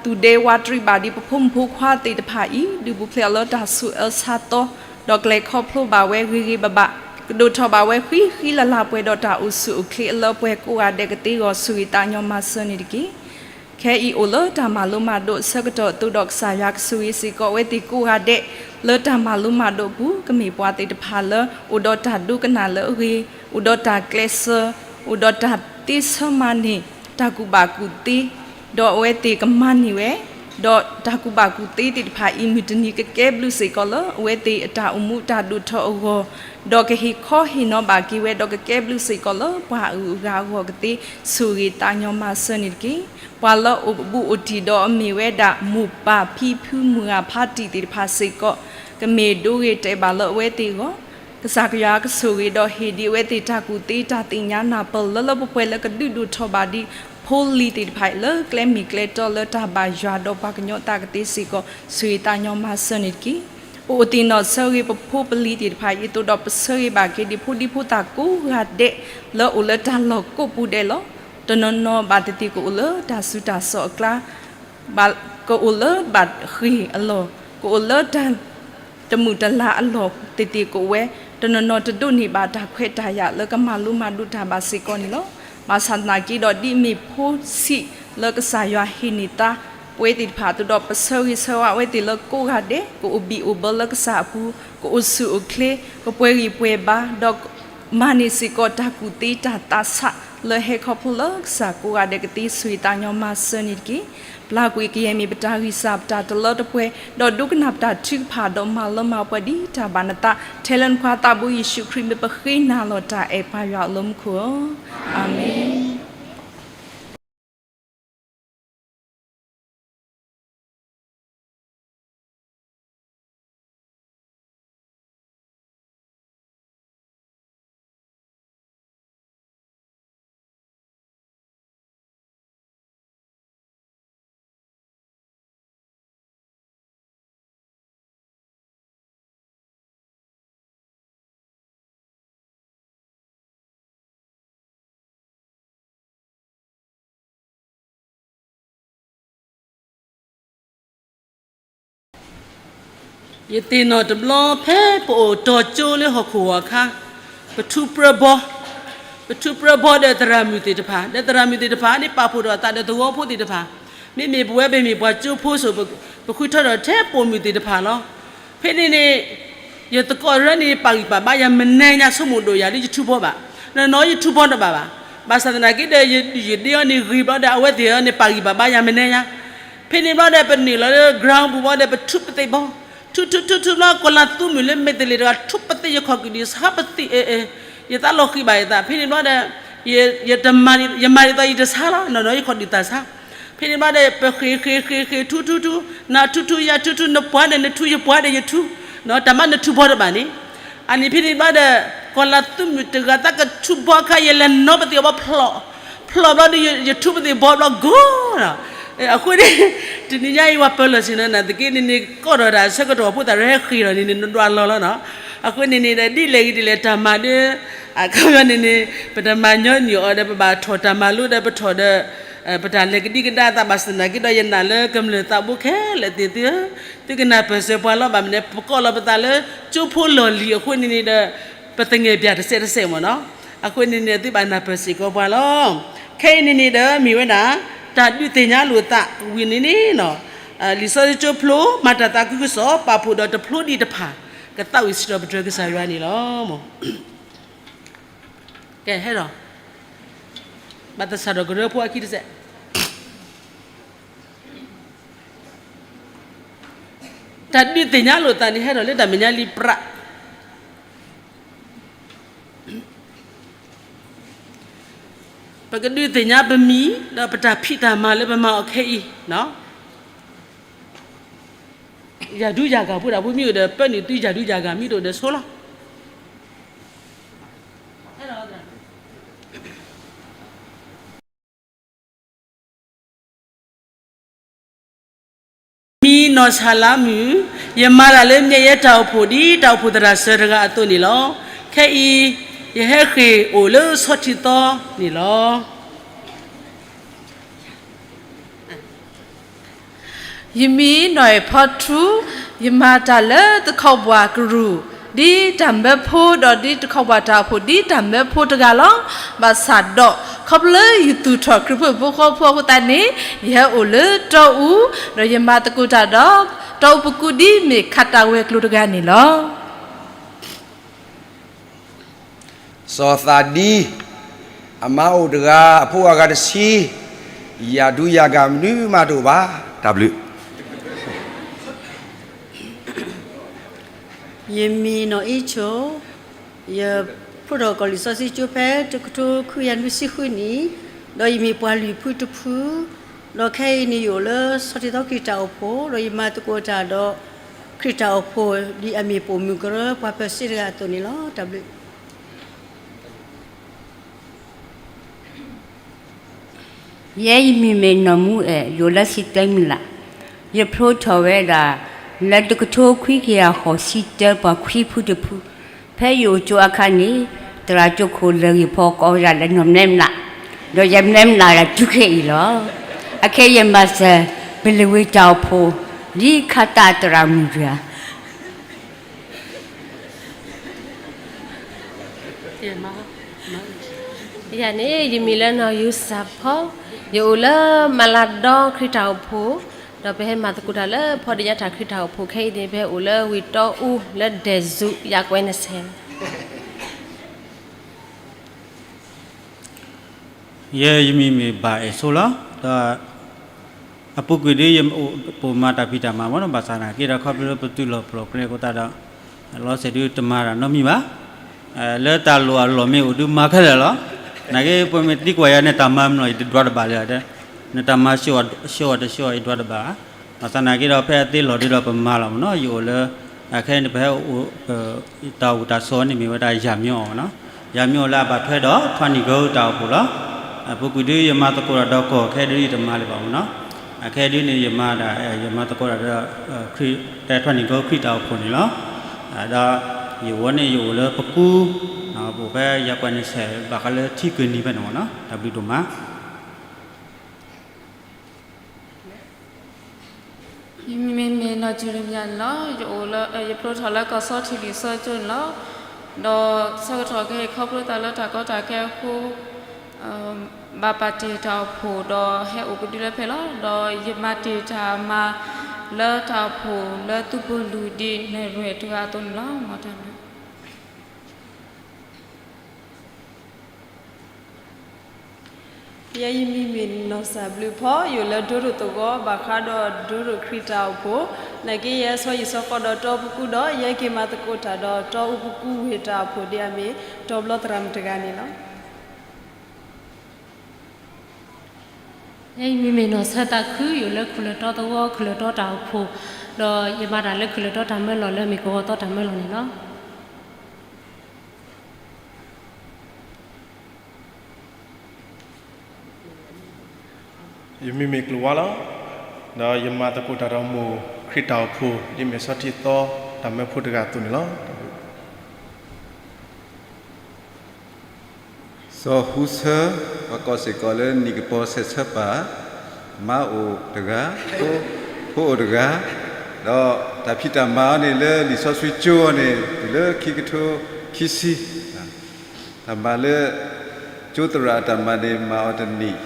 သူၣ်ဒ့ဝးတရံးဘၣ်ဒံးပဖိမုၣ်ဖိခွါသ့ၣ်တဖၣ်အံၤ ဒုးပူၤဖျဲးအီၤလၢတၢ်ဆူးအၢဆါသီ ဒီးကျဲၤခီဖျိဘၣ်ဝဲဂ့ၤဂ့ၤဘၣ်ဘၣ်, ကဒိၣ်ထီၣ်ဘၣ်ဝဲဃံဃံလၤလၤပှဲၤဒီးတၢ်အိၣ်ဆူၣ်အိၣ်ချ့အလၢပှဲၤကိးဂၤဒဲးကသ့အဂီၢ် ဆိၣ်ဂ့ၤသးကညီၤမၤစၢၤန့ၣ်တက့ၢ်. ခဲအံၤအိၣ်လၢတၢ်မၤလိမၤဒိးအဆၢကတီၢ်အသိးဒီး ကစၢ်ယွၤကဆိၣ်ဂ့ၤစ့ၢ်ကီးအဝဲသ့ၣ်ကိးဂၤဒဲး လၢတၢ်မၤလိမၤဒိးအပူၤ, ကမ့ၢ်ပှၤသ့ၣ်တဖၣ်လၢ အိၣ်ဒီးတၢ်ဒိကနၣ်လၢအဂ့ၤ, အိၣ်ဒီးတၢ်ကျဲးစၢး, အိၣ်ဒီးတၢ်သ့ဆၢမၤန့ၢ် တၢ်ကူၣ်ဘၣ်ကူၣ်သ့, ဒီးအဝဲသ့ၣ်ကမၤန့ၢ်ဝဲ, ဒီးတၢ်ကူၣ်ဘၣ်ကူၣ်သ့သ့ၣ်တဖၣ်အံၤ မုၢ်တနံၤကကဲဘျုးစ့ၢ်ကီးလၢအဝဲသ့ၣ်အတၢ်အိၣ်မူတၢ်ဒိၣ်ထီၣ်အဂီၢ်, ဒီးကဟ့ၣ်ခီဟ့ၣ်နီၤဘၣ်က့ၤဝဲ ဒီးကကဲဘျုးစ့ၢ်ကီးလၢပှၤအဂုၤအဂၤအဂီၢ်ကသ့ ဆိၣ်ဂ့ၤသးကညီၤမၤစၢၤန့ၣ်တက့ၢ်. ပှၤလၢအိၣ်ဘူးအိၣ်တံၢ်ဒီးအမ့ၢ်ဝဲဒၣ် မိၢ်ပၢ်ဖံဖုမုၢ်ဂၤဖးတံၢ်သ့ၣ်တဖၣ်စ့ၢ်ကီး ကမ့ၢ်ဒိဂ့ၤတဲာ်ဘၣ်လၢအဝဲသ့ၣ်အဂီၢ်, ကစၢ်ယွၤကဆိၣ်ဂ့ၤဒီးဟ့ၣ်ဒံးအဝဲသ့ၣ်တၢ်ကူၣ်သ့တၢ်သ့ၣ်ညါနၢ်ပၢၢ်လၢလၢပှဲၤပှဲၤလၢကဒုးဒိၣ်ထီၣ်ဘၣ်ဒံး ဖိလံၤသ့ၣ်တဖၣ်အံၤ လၢကျဲမ့ၢ်ကျဲတီလၢတၢ်ဘၣ်ယွၤဒီးပှၤကညီအသးကသ့စ့ၢ်ကီး ဆိၣ်ဂ့ၤသးကညီၤမၤစၢၤန့ၣ်တက့ၢ်. ပအိၣ်သ့ၣ်နီၣ်ဆၢဂ့ၤပဖိပလံၤသ့ၣ်တဖၣ်အံၤအသိးဒီး ပဆၢဂ့ၤဘၣ်က့ၤဒံးဖိဒံဖိသၣ်ကိးဂၤဒဲး လၢအိၣ်လၢတၢ်လီၢ်ကိးပူၤဒဲးလီၤ. တနီၤနီၤဘၣ်သ့ၣ်သ့ၣ်ကအိၣ်လၢတၢ်ဆူးတၢ်ဆါအကျါ ကအိၣ်လၢဘၣ်ဃ့ၢ်အလီၢ်, ကအိၣ်လၢတၢ်တမုာ်တလၤအလီၢ်သ့ၣ်သ့ၣ်ကအိၣ်ဝဲ, တနီၤနီၤတဒိးန့ၢ်ဘၣ်တၢ်ခွဲးတၢ်ယာ်လၢကမၤလိမၤဒိးတၢ်ဘၣ်စ့ၢ်ကီးန့ၣ်လီၤ. ဘၣ်ဆၣ်သနာ်က့ဒီး ဒ်အမ့ၢ်ဖိဆံးလၢကစၢ်ယွၤဟ့ၣ်န့ၢ်သါပဝဲသ့ၣ်တဖၣ်အသိးဒီး ပဆၢဂ့ၤဆၢဝါအဝဲသ့ၣ်လၢကိးဂၤဒဲး ကအိၣ်ဘံၣ်အိၣ်ဘၢလၢကစၢ်အပူၤ, ကအိၣ်ဆူၣ်အိၣ်ချ့, ကပှဲၤဂံၢ်ပှဲၤဘါ, ဒီးမၤန့ၢ်စ့ၢ်ကီးတၢ်ကူၣ်သ့တၢ်သးဆး လၢဟဲခီဖျိလၢကစၢ်ကိးဂၤဒဲးကသ့ ဆိၣ်ဂ့ၤသးကညီၤမၤစၢၤန့ၣ်တက့ၢ်. ပျၢ်ကွံာ်ကယဲၢ်မ့ၢ်ပတၢ်ဂံၢ်စၢ်ပတၢ်တလၢတပှဲၤ, ဒီးဒိကနၣ်ပတၢ်ထုကဖၣ်ဒီးမၤလၢမၤပှဲၤဒံးတၢ်ဘၣ်နသး, ထဲလၢနဖိခွါသးဘိယ့ၣ်ၡူးခရံာ်မ့ၢ်ပဃ့နၤလီၤတၢ်အဲၣ်ပၢ်ယွၤလၢမူခိၣ်ဧၢ, အၤမ့ၣ်. ယသ့ၣ်နီၣ်တဘျီဖဲပအိၣ်တီၤကၠိလၢဟီၣ်ခိၣ်ဂီၤအခါ, ပထူးပြၢဘီ, ပထူးပြၢဘီဒီးသရၣ်မုၣ်သ့ၣ်တဖၣ်, ဒီးသရၣ်မုၣ်သ့ၣ်တဖၣ်န့ၣ် ပာ်ဖှိၣ်ဒီးအသးဒီးသဝီဖိသ့ၣ်တဖၣ်, မ့မ့ၢ်ပဝဲပမ့ၢ်ပှၤကၠိဖိစိၤ ပဃုထၢထီၣ်ထဲပိာ်မုၣ်သ့ၣ်တဖၣ်လီၤ. ဖဲန့ၣ်န့ၣ် ယသကိးရဲန့ၣ် ပာ်ဂံၢ်ပာ်ဘါယၤမနုၤညါ ဆိကမိၣ်ဒိၣ်ယၤလၢယထူးဘီဘၣ်, နီၢ်နီၢ်ယထူးဘီတဘၣ်ဘၣ်. ဘၣ်ဆၣ်သနာ်က့ဒီး ယဒ့အီၤန့ၣ်ဂ့ၤဘျီဒီး အဝဲသ့ၣ်အံၤန့ၣ် ပာ်ဂံၢ်ပာ်ဘါယၤမနုၤညါ ဖဲန့ၣ်ဘျီဒီး ပနုာ်လီၤလၢ ground ပူၤဘျီဒီး ပထူပသံးဘီ, ထူထူထူထူဘျီ ကီၤလၤသူမုၣ်လၢမဲာ်တလ့ၣ်တဂၤ ထူပသံးယခီၣ်ကုၢ်ဒံး ဆါပသံးအ့ၣ်အ့ၣ်, ယသးလီၤဃံၤဘၣ်ယသး. ဖဲန့ၣ်ဘျီဒီး ယမၤဒ်သိးယတဆါလီၤ, နီၢ်နီၢ်ယခီၣ်ဒုးသးဆါ. ဖဲန့ၣ်ဘျီဒီး ပဃ့ၢ်ဃ့ၢ်ဃ့ၢ်ဃ့ၢ် ထူထူထူ, နၤထူထူယၤထူထူ, နပှၤဒီးနထူ ယပှၤဒီးယထူ, တၢ်မၤနထူဘီတဘၣ်န့ၣ် အန့ၣ်ဖဲန့ၣ်ဘျီဒီး ကီၤလၤသူမုၣ်တဂၤသးကထူဘီအခါ ယလဲၤနီၢ်ပသံးအီၤဘီဖျိး, ဖျိးဘျီဒီး ယထူပသံးဘီဘျီဂီၤလီၤ. အဃိန့ၣ် တနံၤညါအံၤ ပှၤပၢၤလီၢ်ဆ့ၣ်နီၤနာ်သက့န့ၣ်န့ၣ် ကီၢ်ဒီးတၢ်ဆၢကတီၢ်ဖိသၣ်ရဟဲဃ့ၢ်လီၤန့ၣ်န့ၣ် နဒွးလီၤလီၤနီၤ. အဃိန့ၣ်န့ၣ်ဒီး ဒ်လဲၣ်ဂ့ၤဒ်လဲၣ်တၢ်မၤဒီး အခီပညီန့ၣ်န့ၣ် ပတမၤညီနုၢ်အီၤဒီး ပဘၣ်ထီၣ်တၢ်မၤလိဒီး ပထီၣ်ဒီး ပတၢ်လဲၤကဒံကဒါသးဘၣ်ဆၣ်သနာ်က့ဒီး ယနာ်လၢကမျၢၢ်သးဘိခဲလၢာ်သ့ၣ်သုဧၢ, သုကနၢ်ပၢၢ်စၢၤပှၤလီၤ. ဘၣ်မနုၤလဲၣ် ပကိးလီၤပသးလၢ ကၠိဖိလီၢ်လံၤအဃိန့ၣ်န့ၣ်ဒီး ပသငဲၣ်ပၠးတစဲးတစဲးမ့ၢ်နီၤ. အဃိန့ၣ်န့ၣ် သုဘၣ်နၢ်ပၢၢ်စ့ၢ်ကီးပှၤလီၤ. ခဲအံၤန့ၣ်န့ၣ်ဒီး မ့ၢ်ဝဲဒၣ် တၢ်ဒုးသ့ၣ်ညါလိာ်သးဝံၤန့ၣ်န့ၣ်နီၤ, လံာ်စီဆှံကၠိဖျိ မၤတၢ်သးခုကစီၣ် ပာ်ဖှိၣ်ဒီးတဖျိဒံးတဖၣ် ကသးဝံၣ်စံးထီၣ်ပတြၢၤကစၢ်ယွၤန့ၣ်လီၤ. ကဲ ဟဲဒီး ဘၣ်သဆၣ်ဒီးကရၢဖိအခံတစဲး တၢ်ဒုးသ့ၣ်ညါလိာ်သးန့ၣ် ဟဲဒီးလၢတၢ်မဲာ်ညါလံပြး, ပကဒုးသ့ၣ်ညါပမံၤ ဒီးပတၢ်ဖံးတၢ်မၤလၢပမၤအီၤခဲအံၤ, ယၤဒူယၤဂၤဖိဒၣ်ဖိမ့ၢ်အိၣ်ဒီး ပၢနုာ်သုယၤဒူယၤဂၤ မ့ၢ်တအိၣ်ဒီးဆိလီၤ. မံၤနီၢ်ဆၣ်လါမုၢ်, ယမၤတၢ်လၢမၠဲၣ်ယဲတၢ်အိၣ်ဖှိၣ် ဒ်တၢ်အိၣ်ဖှိၣ်သရၣ်စၢၤတဂၤအသိးန့ၣ်လီၤ. ခဲအံၤ ယဟဲဃ့ၢ်အိၣ်လၢဆီထံသီန့ၣ်လီၤ. ယမံၤနီၢ်အဲၣ်ဖီထူ, ယမၤတၢ်လၢတခီဘှၣ်ကရူၢ် ဒ်တၢ်မၢဖိ ဒီးဒ်တခီဘှၣ်တၢ်အိၣ်ဖှိၣ် ဒ်တၢ်မၢဖိတဂၤလီၤ. ဘၣ်ဆၣ်ဒီး ခီဖျိလၢယသူၣ်ထီၣ်ခရံာ်ဖိအဖိဃီဖိအဃိသတးန့ၣ် ယဟဲအိၣ်လၢတီအူ, ဒီးယမၤသကိးတၢ်ဒီး တီအူပကူဒ်မ့ၢ်ခးတၢ်ဝဲၤကျိၤတဂၤန့ၣ်လီၤ. စီၤသးဒံ, အမါအိၣ်တဂၤ အဖိအဂၤတဆံ, ယၤဒူယၤဂၤမနုၤမးတအိၣ်ဘၣ်, တၢ်ဘျုး. ယမံၤနီၢ်အ့ဆိၣ်, ယဖျိထီၣ်ကီၢ်လံာ်စီဆှံကၠိဖဲ တကထိခွံကယၤနွံဆံဃုနံၣ်, ဒီးယမ့ၢ်ပှၤလွံၢ်ဖုတဖု, ဒီးခဲအံၤန့ၣ်ယအိၣ်လၢဆီထံသီခရံာ်တၢ်အိၣ်ဖှိၣ်, ဒီးယမၤသကိးတၢ်ဒီး ခရံာ်တၢ်အိၣ်ဖှိၣ် ဒ်အမ့ၢ်ပိာ်မုၣ်ကရၢ ပှၤပၢၤစ့တဂၤအသိးန့ၣ်လီၤ. တၢ်ဘျုး. ယဲယမံၤမ့ၢ်နီၢ်မူအဲၣ်, ယအိၣ်လၢစံးတၢ်မုၢ်လး, ယဖျိထီၣ်ဝဲဒၣ် လၢတကထိခွံကယၤဃိးဆံတၢ ပှၤခွံဖုတဖု, ဖဲယအိၣ်ကၠိအခါန့ၣ် သရၣ်ကၠိခိၣ်လၢာ်ဂ့ၢ်ဖီကိးဝဲဒၣ်လၢနီၢ်မဲမနုၤ, ဒီးယမဲမနုၤဒၣ်တုၤခဲအံၤလီၤ. အခဲအံၤယမၤစၢၤ ပလ့ၤဝ့ၤတၢ်အိၣ်ဖှိၣ် ဒ်ခးတၢ်သရၣ်မုၣ်တဂၤ ယၤန့ၣ် ယမံၤလၢနီၢ်ယူစၢ်ဖီ, ယအိၣ်လၢမၤလၤဒီခရံာ်တၢ်အိၣ်ဖှိၣ်, ဒီးပဟဲမၤသကိးတၢ်လၢဖီဒံညါတၢ်ခရံာ်တၢ်အိၣ်ဖှိၣ်ခဲအံၤန့ၣ် ပဟဲအိၣ်လၢဝ့ၢ်တီအူလၢဒဲးစူး ယကွဲးနဆဲး ယဲယမံၤမ့ၢ်ဘၣ်အဲၣ်ဆိလီၤ. ဒီးအပူၤကွံာ်ဒ်ယအိၣ်ပိာ်မၤတၢ်ဖံးတၢ်မၤမ့ၢ်နီၤ, ဘၣ်ဆၣ်သနာ်က့ဒီး ခီဖျိလၢပသုးလီၢ်ပျီၢ်ကျဲအဃိသတးဒီး လီၤစဲၤဒုတမၤတၢ်နီတမံၤဘၣ်. လၢတၢ်လိၣ်အလီၢ်မ့ၢ်အိၣ်ဒုးမၤခဲလၢာ်လီၤ. နာ်က့ပမ့ၢ်သံကွၢ်ယၤန့ၣ် တၢ်မၤမနုၤအံၤတဒွးတဘၣ်လၢၤ, နတၢ်မၤ ဆှၢအီၤတဆှၢအီၤအံၤဒွးတဘၣ်ဘၣ်. ဘၣ်ဆၣ်သနာ်က့ဒီး ဖဲအသ့လီၤဒုးဒီးပမၤလီၤမ့ၢ်နီၤ, ယအိၣ်လၢ အခဲအံၤန့ၣ် ပဟဲအိၣ် တၢ်အိၣ်တၢ်ဆိးန့ၣ်မ့ၢ်ဝဲဒၣ်ယၤမၠိအီၤနီၤ, ယၤမၠိအီၤလၢအဘၣ်ထွဲဒီး ထွဲနံၣ်ကၠိတၢ်အိၣ်ဖှိၣ်လီၤ. အပူၤကွံာ်ဒုးယမၤသကိးတၢ်ဒီးကီၢ်ခဲဒုးယတမၤလၢၤဘၣ်မ့ၢ်နီၤ, အခဲဒုးန့ၣ် ယမၤဒၣ် ယမၤသကိးတၢ်ဒီး ထွဲနံၣ်ကၠိခရံာ်တၢ်အိၣ်ဖှိၣ်န့ၣ်လီၤ. ဒီးယဝဲန့ၣ်ယအိၣ်လၢပကူ, ပအိၣ်ဖဲယကွဲးနဆဲးဘၣ်ဃးလၢထံကၢၢ်နံၤဖဲန့ၣ်မ့ၢ်နီၤ, တၢ်ဘျုးဒိၣ်မး. ယမံၤမ့ၢ်နီၢ်ကၠူရမံယၤန့ၣ်လီၤ. ယအိၣ်လၢ ယဖျိထီၣ်လၢကီၢ်ဆီထံးလံာ်စီဆှံကၠိန့ၣ်လီၤ. ဒီးဆၢကတီၢ်ခဲအံၤခီဖျိသးလၢတၢ်ကီတၢ်ခဲအဃိ ဘၣ်ပာ်တ့ၢ်တၢ်အိၣ်ဖှိၣ်ဒီးဟဲအိၣ်ကဒုလၢဖဲလီၤ. ဒီးယမၤတ့ၢ်တၢ်မၤလၢတၢ်အိၣ်ဖှိၣ်လၢသုးပၢၤလုၢ်ဒ်နဲၣ်ရွဲၣ်တဂၤအသိးန့ၣ်လီၤ. မ်တၢ်ဘျုး ယဲယမံၤမ့ၢ်နီၢ်စၢ်ဘျုးဖီ ယအိၣ်လၢဒိၣ်ဒိၣ်သဝီ ဘၣ်ဃးဒီးဒိၣ်ဒိၣ်ခရံာ်တၢ်အိၣ်ဖှိၣ်, နာ်က့ယဲဆီဟံၣ်ဆီဃီဒီးတီအူပကူဒီး ယဲက့ၤမၤသကိးတၢ်ဒီးတီအူပကူဝ့ၢ်တၢ်အိၣ်ဖှိၣ်ဒ်အမ့ၢ် တီဘျီသရၣ်မုၣ်တဂၤန့ၣ်လီၤ. ယဲယမံၤမ့ၢ်နီၢ်ဆၢတၢ်ခု ယအိၣ်လၢခူၣ်လၢတီသဝီ ခူၣ်လၢတီတၢ်အိၣ်ဖှိၣ်, ဒီးယမၤတၢ်လၢခူၣ်လၢတီတၢ်မၢလီၢ်လၢမ့ၢ်ကဝီၤသီတၢ်မၢလီၢ်န့ၣ်လီၤ. ယမံၤမ့ၢ်ကျိၤဝါလီၤ. ဒီးယမၤသကိးတၢ်ဒီးမိၢ်ခရံာ်တၢ်အိၣ်ဖှိၣ် ဒ်မ့ၢ်ဆီထံသီတၢ်မၢဖိတဂၤအသိးန့ၣ်လီၤ. စီၤဟူဆၢ ပှၤကိးစ့ၢ်ကီးလၢနံၣ်ကပီၤဆဲးဆၢပၢ်, မါအိၣ်တဂၤ, ဖိအိၣ်တဂၤ, ဒီးတၢ်ဖံးတၢ်မၤအီၤန့ၣ်လၢလံာ်စီဆှံကၠိအီၤန့ၣ် တုၤလၢခံကထိခံဆံ တၢ်မၤလၢ ကၠိသရၣ်အတၢ်မၤန့ၣ် မၤအီၤတနံၣ်,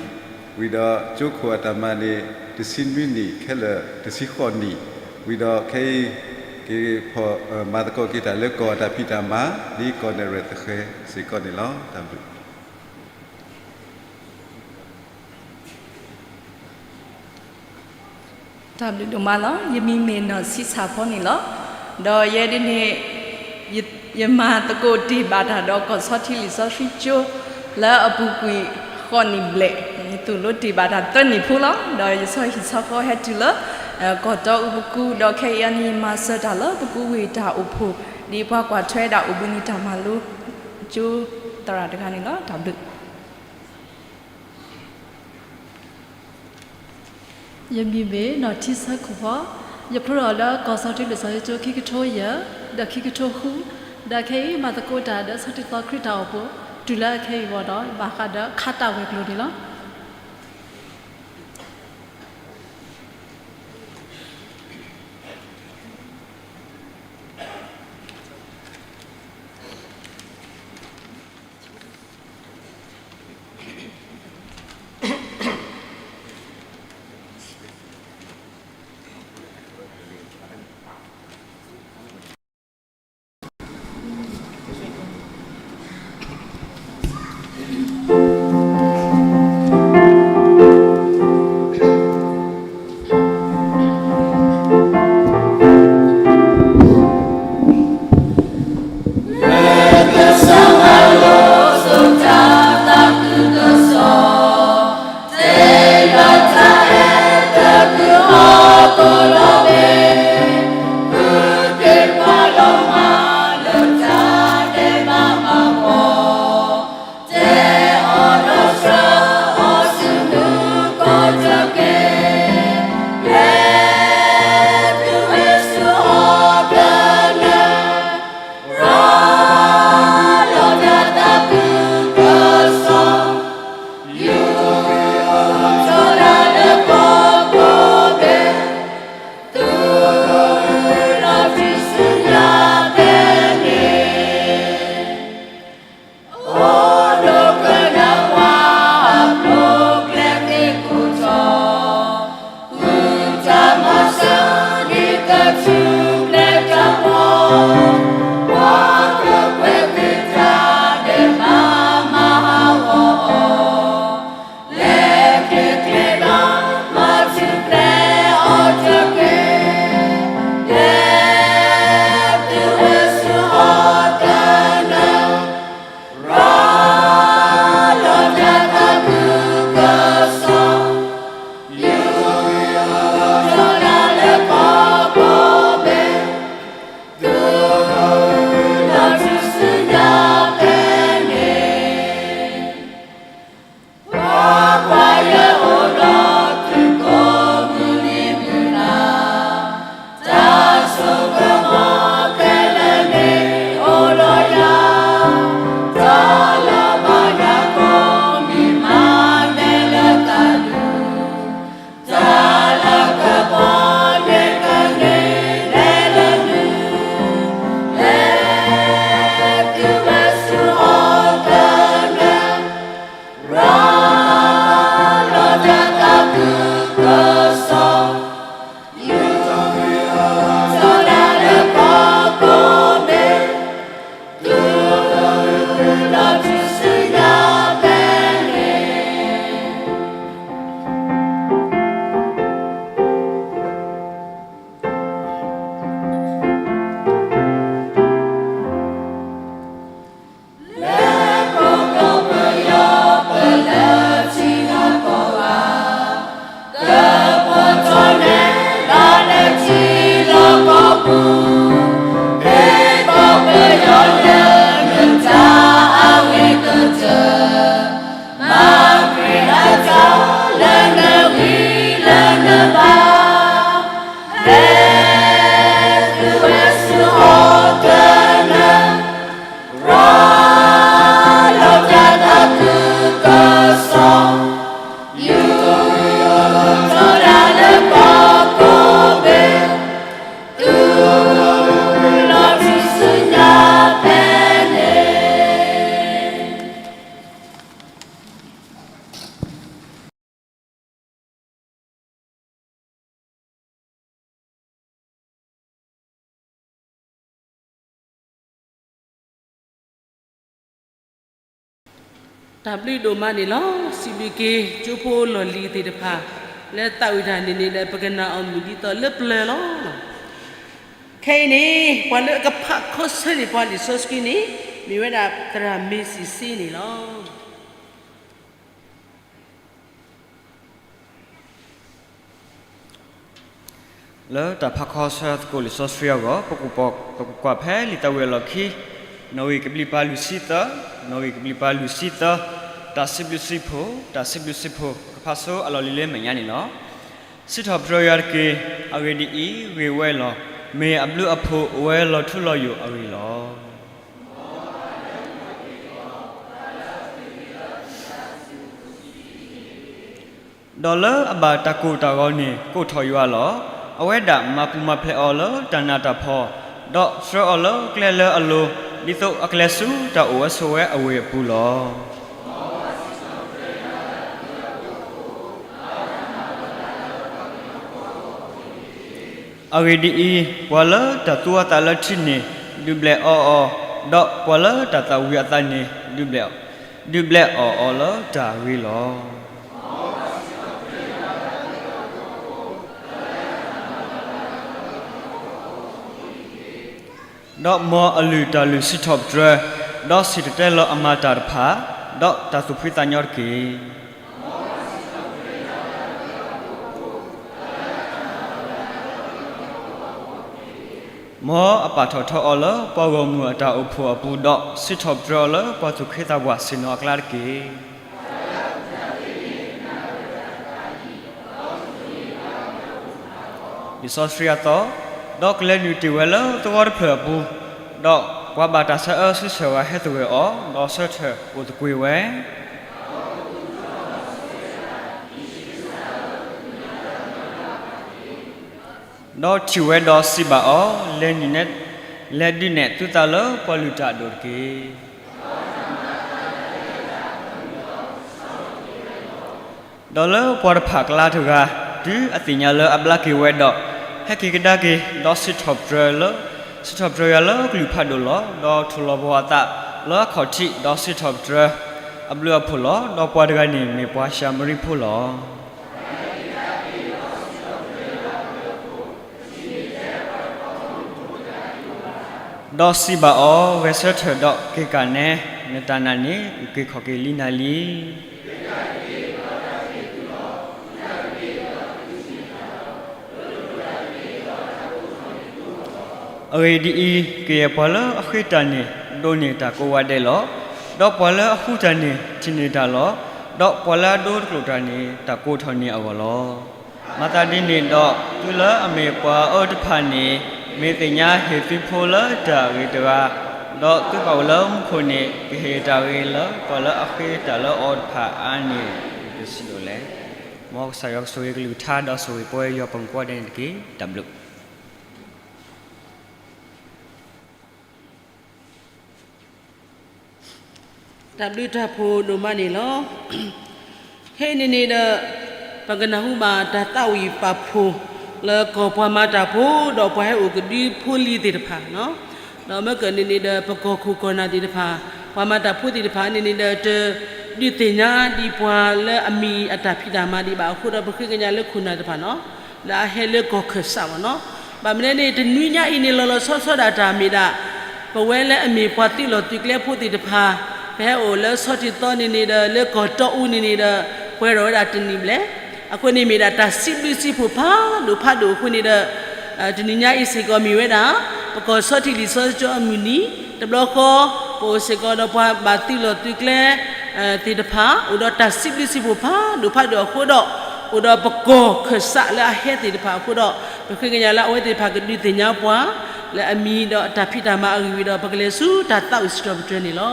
ဝံၤဒီးကၠိခိၣ်အတၢ်မၤန့ၣ် တဆံနွံနံၣ် ခဲလၢာ်တဆံဃိးနံၣ်, ဝံၤဒီးခဲအံၤ က့ၤဖီၣ် မၤသကိးက့ၤတၢ်လၢကီၢ်အတၢ်ဖံးတၢ်မၤ ဒ်ကီၢ်နဲၣ်ရွဲၣ်သဃဲၤစ့ၢ်ကီးန့ၣ်လီၤ. တၢ်ဘျုး တၢ်ဘျုးဒိၣ်မးလီၤ. ယမံၤမ့ၢ်နီၢ်ဆံဆၣ်ဖီန့ၣ်လီၤ. ဒီးယဲဒ်န့ၣ် ယမၤသကိးတ့ၢ်ဘၣ်တၢ်ဒီးကီၢ်ဆီထံလံာ်စီဆှံကၠိ လၢအပူၤကွံာ်ဃိးနံၣ်ဘျဲၣ်, ယသူၣ်လိတ့ၢ်ဘၣ်တၢ်သၢနံၣ်ဖိလီၤ. ဒီးယဆီဟံၣ်ဆီဃီဟဲတုၤလၢ ကီၢ်တီအူပကူ, ဒီးခဲအံၤန့ၣ် ယမၤစၢၤတၢ်လၢပကူဝ့ၢ်တၢ်အိၣ်ဖှိၣ် ဒ်ပှၤကွၢ်ထွဲဒၣ်အိၣ်ဘှံးနံၤတၢ်မၤလိ ကၠိသရၣ်တဂၤန့ၣ်လီၤ. တၢ်ဘျုး ယမံၤမ့ၢ်နီၢ်ထံဆၢခိၣ်ဖီ, ယဖျိထီၣ်လၢကီၢ်ဆီထံလံာ်စီဆှံကၠိ ခံကထိယဲၢ် ဒီးခံကထိဃု, ဒီးခဲအံၤမၤသကိးတၢ်ဒီးဆီထံသီခရံာ်တၢ်အိၣ်ဖှိၣ် တုၤလၢခဲအံၤဝီၤဒီး ဘၣ်ဃးဒီးခါတၢ်ဝဲၤကျိၤန့ၣ်လီၤ. တၢ်ဘျုးဒိၣ်မးန့ၣ်လီၤ. စံးဘျုးက့ၤကၠိဖိလီၢ်လံၤသ့ၣ်တဖၣ် လၢသးဝံၣ်တၢ်န့ၣ်န့ၣ်ဒီး ပကနၣ်အီၤမုာ်ဒ်သိးလၢပျၢၤလီၤ. ခဲအံၤန့ၣ် ပှၤလၢအကဖးခီဆၢန့ၢ်ပှၤလံာ်စီဆှံန့ၣ် မ့ၢ်ဝဲဒၣ်သရၣ်မ့ၢ်စံးစ့န့ၣ်လီၤ. လၢတၢ်ဖးခီဆၢသကိးလံာ်စီဆှံအဂီၢ် ပကကွၢ်ဖဲလံာ်သးဝံၣ်အလီၢ်ခံ နီၣ်ဂံၢ်ကဘျံးပၤလွံၢ်ဆံသၢ, နီၣ်ဂံၢ်ကဘျံးပၤလွံၢ်ဆံသၢ, တၢ်စံးဘျုးစံးဖှိၣ်, တၢ်စံးဘျုးစံးဖှိၣ် ကဖးဆိအလီၢ်လံၤလၢမဲာ်ညါန့ၣ်လီၤ. စံးထီၣ်ပတြၢၤယွၤတက့ၢ်. အဂ့ၢ်ဒ်အံၤ, ဂ့ၢ်ဝဲလီၤ. မ့ၢ်အဘျုးအဖှိၣ်အိၣ်ဝဲလီၤထူလီၤယိာ်အဂ့ၢ်လီၤ. ဒီးလၢအဘၣ်တၢ်ကိၢ်တၢ်ဂီၤန့ၣ် ကိးထီၣ်ယွၤလီၤ. အဝဲဒၣ်မၤပူၤမၤဖျဲးအီၤလၢတၢ်နးတၢ်ဖှီၣ်, ဒီးဆှၢအီၤလၢကျဲလၢအလိၤ, ဒ်သိးအကလဲၤဆူတၢ်အိၣ်ဝဲဆိးဝဲအဝ့ၢ်အပူၤလီၤ. အဂ့ၢ်ဒ်အံၤ, ပှၤလၢတၢ်သူအသးလၢထံန့ၣ် ဒုးဘျဲးအီၣ်အီၤ, ဒီးပှၤလၢတၢ်သၣ်ဝံၤအသးန့ၣ် ဒုးဘျဲးအီၣ်အီၤလၢတၢ်ဂ့ၤလီၤ. ဒီးမ်အလုၢ်တၢ်လုၢ်စံးထီၣ်ပတြၢၤ, ဒီးစံၣ်တဲၤတဲလီၤအမၤတၢ်တဖၣ်, ဒီးတၢ်သူၣ်ဖှံသးညီတက့ၢ်. မ်အပာ်ထီၣ်ထီအီၤလၢပှၤဂီၢ်မုၢ်အတၢ်အိၣ်ဖှိၣ်အပူၤ, ဒီးစံးထီၣ်ပတြၢၤအီၤလၢပှၤသူၣ်က့သးပှၢ်ဆ့ၣ်နီၤအကျါတက့ၢ်. လံာ်စီဆှံအသီ, ဒီးကလဲၤနုာ်တ့ၢ်ဝဲလၢသဝီတဖျၢၣ်အပူၤ, ဒီးပှၤဘၣ်တၢ်ဆါအၢဆူစၢၤဝဲဟဲသဂၢၢ်အီၤ, ဒီးဆၢထၢၣ်အိၣ်သကွ့ၤဝဲ ဒီးထံၣ်ဝဲဒီးစံးဘၣ်အီၤ, လဲၤနုာ်နဲ, လဲၤဒုးနဲၣ်သုသးလၢပှၤလုၢ်တၢ်အဒိၣ်တက့ၢ်. ဒီးလၢပှၤတဖၣ်အကျါတဂၤ, တုၤအသ့ၣ်ညါလၢအဘျါက့ၤဝဲဒီး, ဟဲက့ၤကဒါက့ၤ, ဒီးစံးထီၣ်ပတြၢၤလၢ, စံးထီၣ်ပတြၢၤယွၤလၢကလုၢ်ဖးဒိၣ်လီၤ. ဒီးထိၣ်လီၤဘီအသးလၢအခီၣ်ထံး, ဒီးစံးထီၣ်ပတြၢၤအဘျုးအဖှိၣ်လီၤ. ဒီးပှၤတဂၤန့ၣ်မ့ၢ်ပှၤၡၤမရံဖိလီၤ. ဒီးစံးဘၣ်အီၤ, ဂဲၤဆၢထၢၣ်ဒီးက့ၤကနၤ, နတၢ်နာ်န့ၣ်အုၣ်က့ၤခီၣ်က့ၤလံနၤလံ. အဂ့ၢ်ဒ်အံၤ, ကယဲၢ်ပှၤလၢအဃ့တၢ်န့ၣ် ဒိးန့ၢ်တၢ်ကိးဂၤဒဲးလီၤ. ဒီးပှၤလၢအဃုတၢ်န့ၣ် ထံၣ်န့ၢ်တၢ်လီၤ. ဒီးပှၤလၢအဒိတကျိာ်တၢ်န့ၣ် တၢ်ကိးထီၣ်န့ၢ်အဂီၢ်လီၤ. မၤသးဒ်န့ၣ်ဒီး, သုလၢအမ့ၢ်ပှၤအၢတဖၣ်န့ၣ်, မ့ၢ်သ့ၣ်ညါဟ့ၣ်သုဖိလၢတၢ်ဂ့ၤတဂၤ, ဒီးသုကဘၣ်အိၣ်လၢမူခိၣ်န့ၣ်, ကဟ့ၣ်တၢ်ဂ့ၤလၢပှၤလၢအဃ့တၢ်လၢအီၤတဖၣ်အါန့ၢ်တစုဒိၣ်လဲၣ်. မ်ကစၢ်ယွၤကဆိၣ်ဂ့ၤကလုၢ်ကထါ ဒီးဆိၣ်ဂ့ၤပဝဲယွၤပှၤမုၣ်ကိးဂၤဒဲးန့ၣ်တက့ၢ်. တၢ်ဘျုး တၢ်ဘျုးတၢ်ဖှိၣ်ဒိၣ်မးန့ၣ်လီၤ. ခဲအံၤန့ၣ်န့ၣ်ဒီး ပကနၢ်ဟူဘၣ်တၢ်သးဝံၣ်ပာ်ဖှိၣ် လၢကီၢ်ပှၤမၤတၢ်ဖိ ဒီးပှၤဟဲအိၣ်ကဒုဖိလံၤသ့ၣ်တဖၣ်, ဒီးမ့ၢ်ကန့ၣ်န့ၣ်ဒီး ပကီၢ်ခိၣ်ကီၢ်နၢ်သ့ၣ်တဖၣ်, ပှၤမၤတၢ်ဖိသ့ၣ်တဖၣ်န့ၣ်န့ၣ်ဒီး တဒုးသ့ၣ်ညါဒံးပှၤလၢအမံၤအတၢ်ဖံးတၢ်မၤဒံးဘၣ်အဃိဒီး ပဃ့ကညးလၢခိၣ်နၢ်တဖၣ်န့ၣ် လၢအဟဲလၢကီၢ်ခၢၣ်စးမ့ၢ်န့ၣ်, ဘၣ်မနုၤလဲၣ်န့ၣ် တနွံညါအံၤန့ၣ် လီၤလီၤဆီဆီဒၣ်တၢ်မ့ၢ်ဒၣ် ပဝဲလၢအမ့ၢ်ပှၤသုးလီၢ်သုးကျဲဖိသ့ၣ်တဖၣ်, ပဟဲအိၣ်လၢဆီထံးသီန့ၣ်န့ၣ်ဒီး လၢကီၢ်တီအူန့ၣ်န့ၣ်ဒီး ပှဲၤထီၣ်ဝဲဒၣ်တနံၣ်ဘျဲၣ်, အဃိန့ၣ်မ့ၢ်ဒၣ်တၢ်စံးဘျုးစံးဖှိၣ်ဖးဒိၣ်ဖးဒိၣ်အဃိန့ၣ်ဒီး တနွံညါအံၤစ့ၢ်ကီးမ့ၢ်ဝဲဒၣ် ပကီၢ်ဆီထံးလံာ်စီဆှံကၠိအမုၢ်နံၤ, တဘျီဃီ ပအိၣ်စ့ၢ်ကီးဒီးပှၤဘၣ်သုးလီၢ်သုးကျဲ သ့ၣ်တဖၣ် အိၣ်ဒီးတၢ်စံးဘျုးစံးဖှိၣ်ဖးဒိၣ်ဖးဒိၣ်အဃိဒီး အိၣ်ဒီးပကီၢ်ခၢၣ်စးလၢအဟဲသ့ၣ်တဖၣ်အဃိဒီး ပဃ့ကညးလၢအဝဲသ့ၣ်တဖၣ်ကဒုးသ့ၣ်ညါပှၤ လၢအမံၤဒီးအတၢ်ဖံးတၢ်မၤအဂ့ၢ်ဝံၤဒီး ပကလဲၤဆူတၢ်သးဝံၣ်စံးထီၣ်ပတြၢၤန့ၣ်လီၤ.